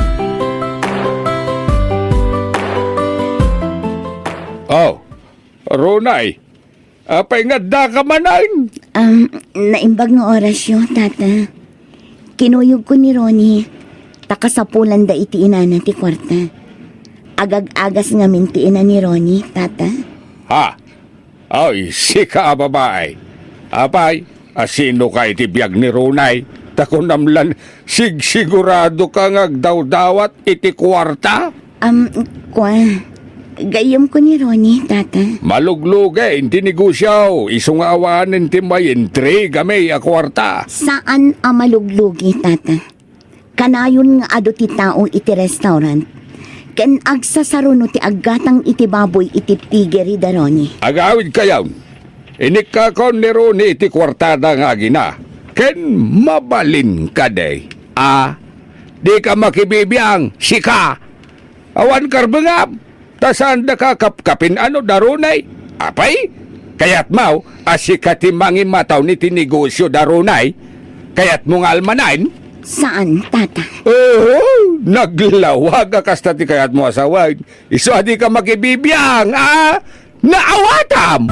Oh, Ronay, apay nga addaka manen? Um, naimbag nga orasyo, Tata. Kinuyogko ni Ronnie, ta kasapulanda iti inana ti kuarta. Agag-agas ngamin ti ina ni Ronnie, Tata. Ha? Ay, sika a babai. Apay, asinoka iti biag ni Ronay? Ta kunam lan sigsiguradoka nga agdawdawat iti kuarta? Am, kua, gayyemko ni Ronnie, Tata. Maluglugi ti negosio, isu nga awanen ti maintrigami a kuarta. Saan a maluglugi, Tata. Kanayon nga adu ti tao iti restaurant, ken agsasaruno ti aggatang iti baboy iti piggery da Ronnie. Agawidkayon, inikkakon ni Ronnie iti kuartada nga agina, ken mabalin kadi a dika makibibiang, sika! Awan karbengam, ta saanda kakapkapin a no da Ronay. Apay? Kayatmo a sika ti mangimataw iti negosio da Ronay? Kayatmo nga almanen? Saan, Tata. Oo, naglawag a kasta ti kayatmo a sawen. Isu a dika makibibiang, a? Naawatam!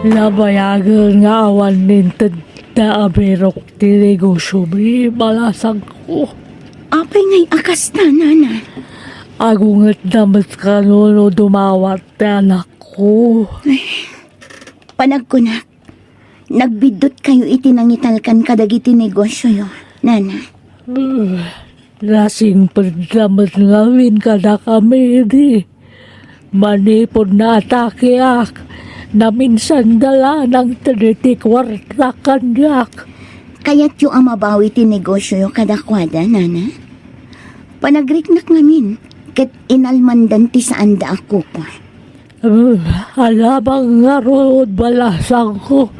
Nabayagen nga awan intedda a birok ti negosiomi, balasangko. Apay ngay a kasta, nana? Agungetda met kano no dumawat ti anakko. Panagkunak, nagbiddutkayo iti nangitalkan kadagiti negosioyo, nana. Nasingpetda met ngamin kadakami idi manipud naatakeak, naminsanda la nangted iti kuarta kaniak. Kayatyo a mabawi ti negosioyo kadakuada, nana? Panagriknak ngamin, ket inalmandan ti saanda a kukua. Alabang ngarud, balasangko.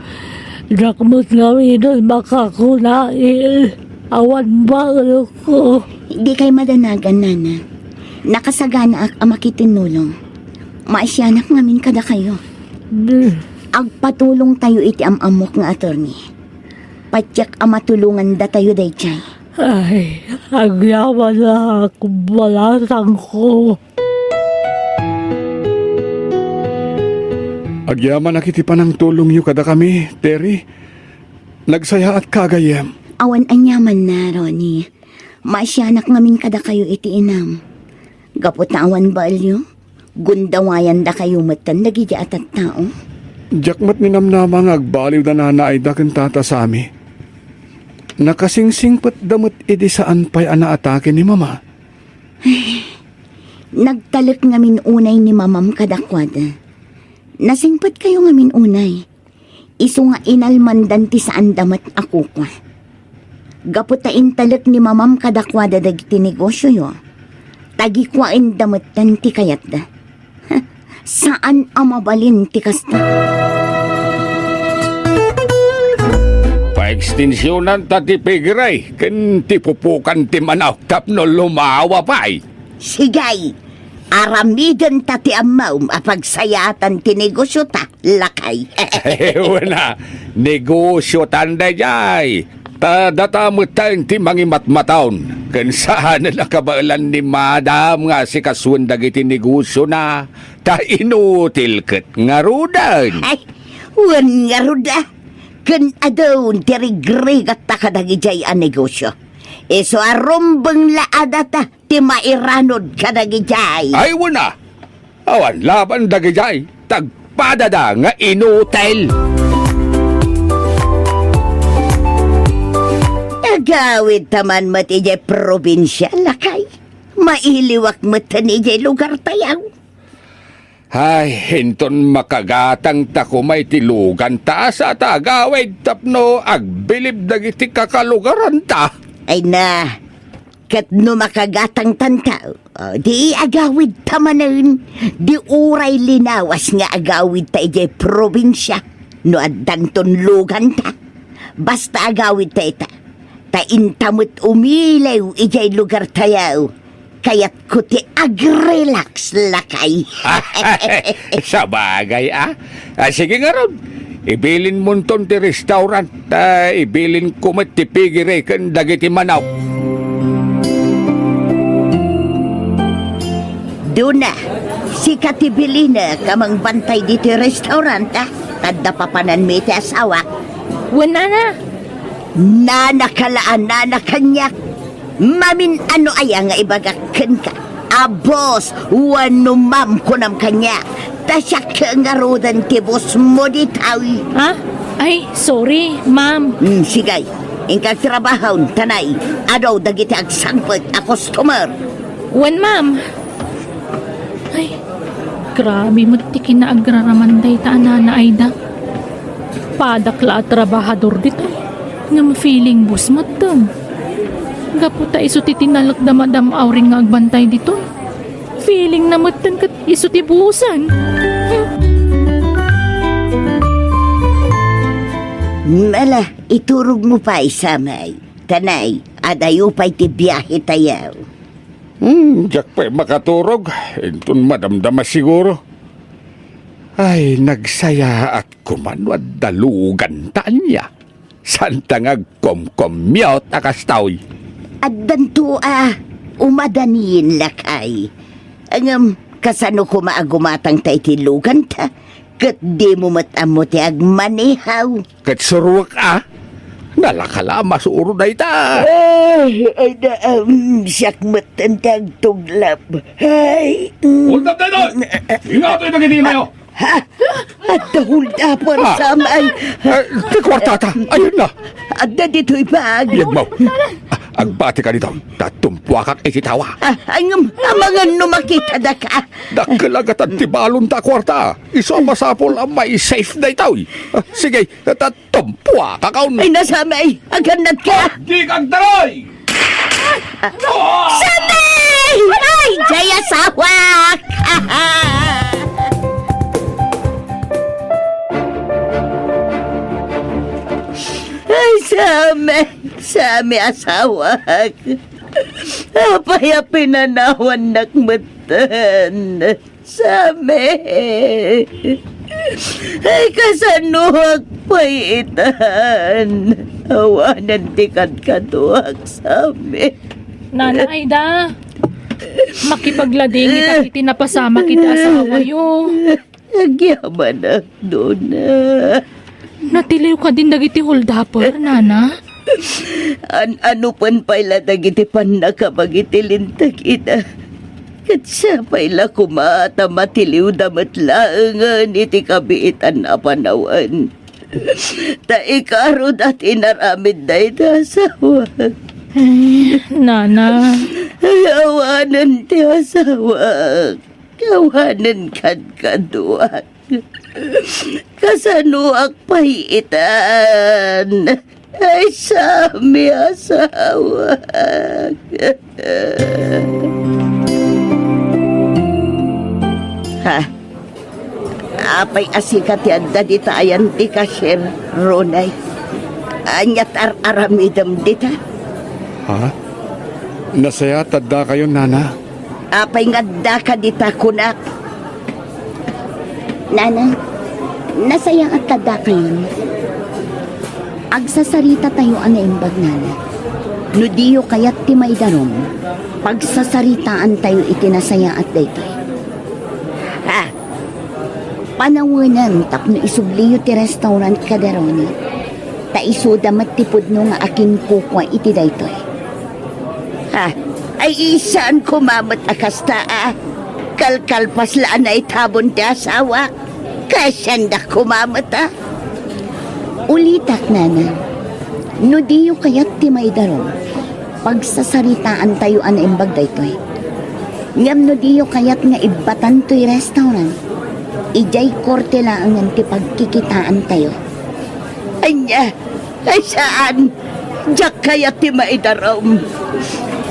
Diak met ngaminen makakunail. Awan baelko. Dikay madanagan, nana. Nakasaganaak a makitinulong. Maasianak ngamin kadakayo. Agpatulongtayo iti am-ammok nga attorney. Patiek a matulongandatayo daydiay. Ay, agyamanak, balasangko. Agyamanak iti panangtulongyo kadakami, Terry. Nagsayaatka, gayyem. Awan aniamanna, Ronnie. Maasianak ngamin kadakayo iti inam. Gapu ta awan baelyo, gundawayandakayo metten dagiti a tattao. Diak met ninamnama nga agbaliw da Nana Aida ken Tata Sami. Nakasingsingpetda met idi saan pay a naatake ni Mama. Nagtalek ngamin unay ni Mamam kadakuada. Nasingpetkayo ngamin unay. Isu nga inalmandan ti saanda met a kukua. Gapu ta intalek ni Mamam kadakuada dagiti negosioyo, tagikuaenda metten ti kayatda. Saan a mabalin ti kasta. Paekstensionanta ti pigiri ken ti pupukan ti manok tapno lumawa pay. Sigay, aramidenta ti ammom a pagsayaatan ti negosiota, lakay. Wen a, negosiota daydiay. Ta data metten ti mangimatmataon. Ken saan a kabaelan ni Madam nga asikasuen dagiti negosiona. Ta inutil ket ngaruden. Ay, wen ngarud a. Ken adu ti rigrigatta kadagidiay a negosio. Isu a rumbeng la a data ti mairanod kadagidiay. Ay, wen a. Awan laban dagidiay. Tagpadada nga inutil. Agawidta man met idiay probinsia, lakay. Mailiwak metten idiay lugartayo. Ay, inton makagatangta koma iti luganta, saan ta agawid tapno agbilib dagiti kakalugaranta. Ay na, ket no makagatangtanta, o, di agawidta manen, di uray linawas nga agawidta idiay probinsia, no addanton luganta. Basta agawidta ita, ta inta met umilew idiay lugartayo. Kayatko ti agrelax, lakay. Sabagay, a. A, sige ngarud, ibilinmonton ti restaurant, ta ibilinko met ti pigiri ken dagiti manok. Duna, sika ti bilinek a mangbantay ditoy restaurant, a? Ta adda papananmi iti asawak. Wen, nana. Nana ka la a nana kaniak. Mamin-ano aya nga ibagak kenka? A boss wenno ma'am kunam kaniak. Ta siak ngaruden ti bossmo ditoy. Ha? Ay, sorry, ma'am. Hmm, sige. Inka agtrabahon, ta nay, adu dagiti agsangpet a customer. Wen, ma'am. Ay, grabe met ti kinaagraraman dayta a Nana Aida. Padak la a trabahador ditoy, ngem feeling boss metten. Gapu ta isu ti tinalek da Madam Auring nga agbantay ditoy, feelingna metten ket isu ti bossan. Ala, iturogmo pay, Samay. Ta nay, adayo pay ti biahetayo. Hmm, diak pay makaturog. Inton madamdama siguro. Ay, nagsayaat koma no adda luganta ania. Saanta nga agkomkommut a kastoy. Addanto a, umadanien, lakay. Ngem, kasano koma a gumatangta iti luganta? Ket dimo met ammo ti agmaneho. Ket suruek a. Nalaka la a masuro dayta. Ay, ay, da, um, siak met ti agtuglap. Ay, mm. Hold up daytoy! Ingatoy dagiti innayo! Ha? Adda hold up, ah, Sam, ay. Eh, ti kuartata, ayun na. Adda ditoy bag. Yagmaw. Agbatika dito, ta tumpuakak iti tawa. Ah, ay, ngem, amangan no makitadaka. Dakkel a gatad ti balon ta kuarta. Isu a masapul a mai-safe daytoy. Ah, sige, ta Tumpuakakon. Ay, na, Sammy! Agannadka! Dika agtaray! Sammy! Ay, jay asawak! Ay, Sammy! Sammy, asawak! Apay a pinanawannak metten? Sammy! Ay, kasanoak pay itan? Awanen ti kadkaduak, Sammy. Nana Aida, makipagladingit iti napasamak iti asawayo. Agyamanak, Dona. Natiliw kadin dagiti holdaper, Nana? An-, ano pen pay la dagiti pannakabag iti linteg ida? Ket siapay la koma ta matiliwda met laengen iti kabiitan a panawen. Ta ikaroda ti inaramid dayta asawak. Ay, Nana. Ay, awanen ti asawak. Awanen kadkaduak. Kasanoak pay itan? Ay, Sammy, asawak. Ha? Apay a sika ti adda dita ayan ti cashier, Ronay? Ania ti ar-aramidem dita? Ha? Nasayaat addakayon, Nana. Apay nga addaka dita, kunak? Nana, nasayaat ta addakayon. Agsasaritatayo a naimbag, Nana. No diyo kayat ti maidarum, pagsasaritaantayo iti nasayaat daytoy. Ha? Panawenem tapno isubliyo ti restaurant kada Ronnie. Ta isuda met ti pudno nga akinkukua iti daytoy. Ha? Ay, saan koma met a kasta, a? Kalkalpas la a naitabon ti asawak. Kasianda koma met, a? Ulitak, Nana. No diyo kayat ti maidarum, pagsasaritaantayo a naimbag daytoy. Ngem no diyo kayat nga ibbatan toy restaurant, idiay korte laengen ti pagkikitaantayo. Ania? Ay, saan. Diak kayat ti maidarum.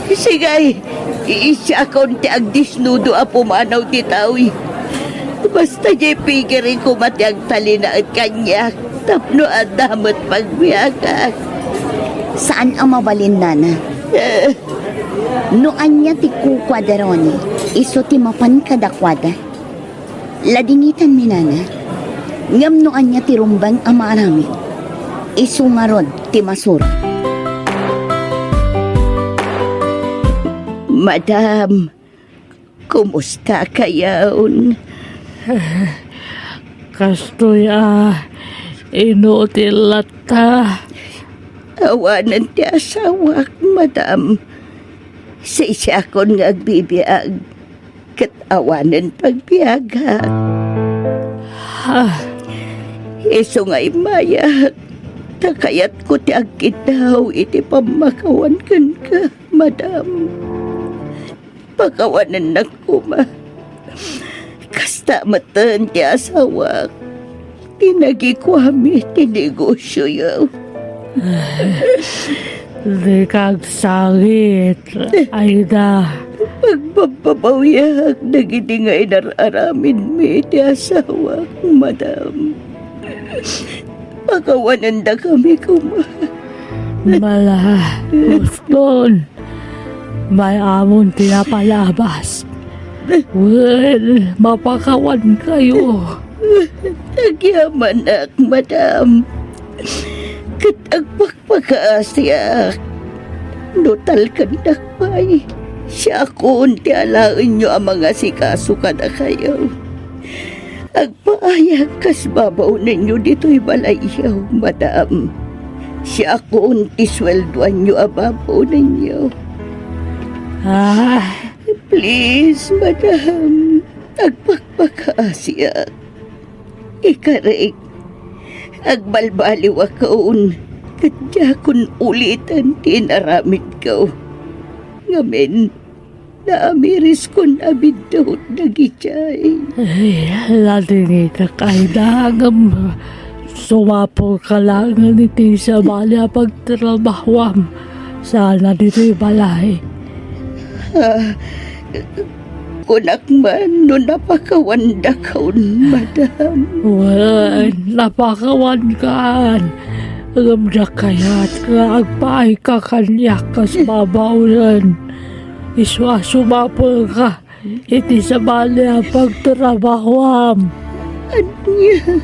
Sige, iisiakon ti agdisnudo a pumanaw ditoy. Basta diay pigiri koma ti agtalinaed kaniak tapno adda met pagbiagak. Saan a mabalin, Nana. Eh. No ania ti kukuada, Ronnie, isu ti mapan kadakuada. Ladingitanmi, Nana. Ngem no ania ti rumbeng a maaramid, isu ngarud ti masuro. Madam, kumustakayon? Kastoy a, inutil latta. Awanen ti asawak, madam. Siisiakon nga agbibiag. Ket awanen pagbiagak. Ah. Isu nga immayak, ta kayatko ti agkiddaw iti pammakawan kenka, madam. Pakawanennak koma. Kasta metten ti asawak. Tinagikuami ti negosioyo. Dika agsangit, Aida. Pagbabbabawiak dagiti nga inar-aramidmi iti asawak, madam. Pakawanendakami koma. Mala, Boston. May-amon ti napalabas. Wen, mapakawankayo. Agyamanak, madam. Ket agpakpakaasiak. No talkendak pay, siakon ti alaenyo a mangasikaso kadakayo. Agpaayag kas babaonenyo ditoy balayyo, madam. Siakon ti sueldoanyo a babaonenyo. Ah. Please, madam, agpakpakaasiak. Ikarik, agbalbaliwakon ket diakon ulitan ti inaramidko. Ngamin, naamiriskon a biddut dagijay. Ay, ladingitak, Aida, ngem sumapulka laengen iti sabali a pagtrabahuam sana ditoy balay. Ah, kunak man no napakawandakon, madam. Wen, napakawankan. Ngem diak kayat nga agpaayka kaniak kas babaonen. Isu a sumapulka iti sabali a pagtrabahuam. Ania?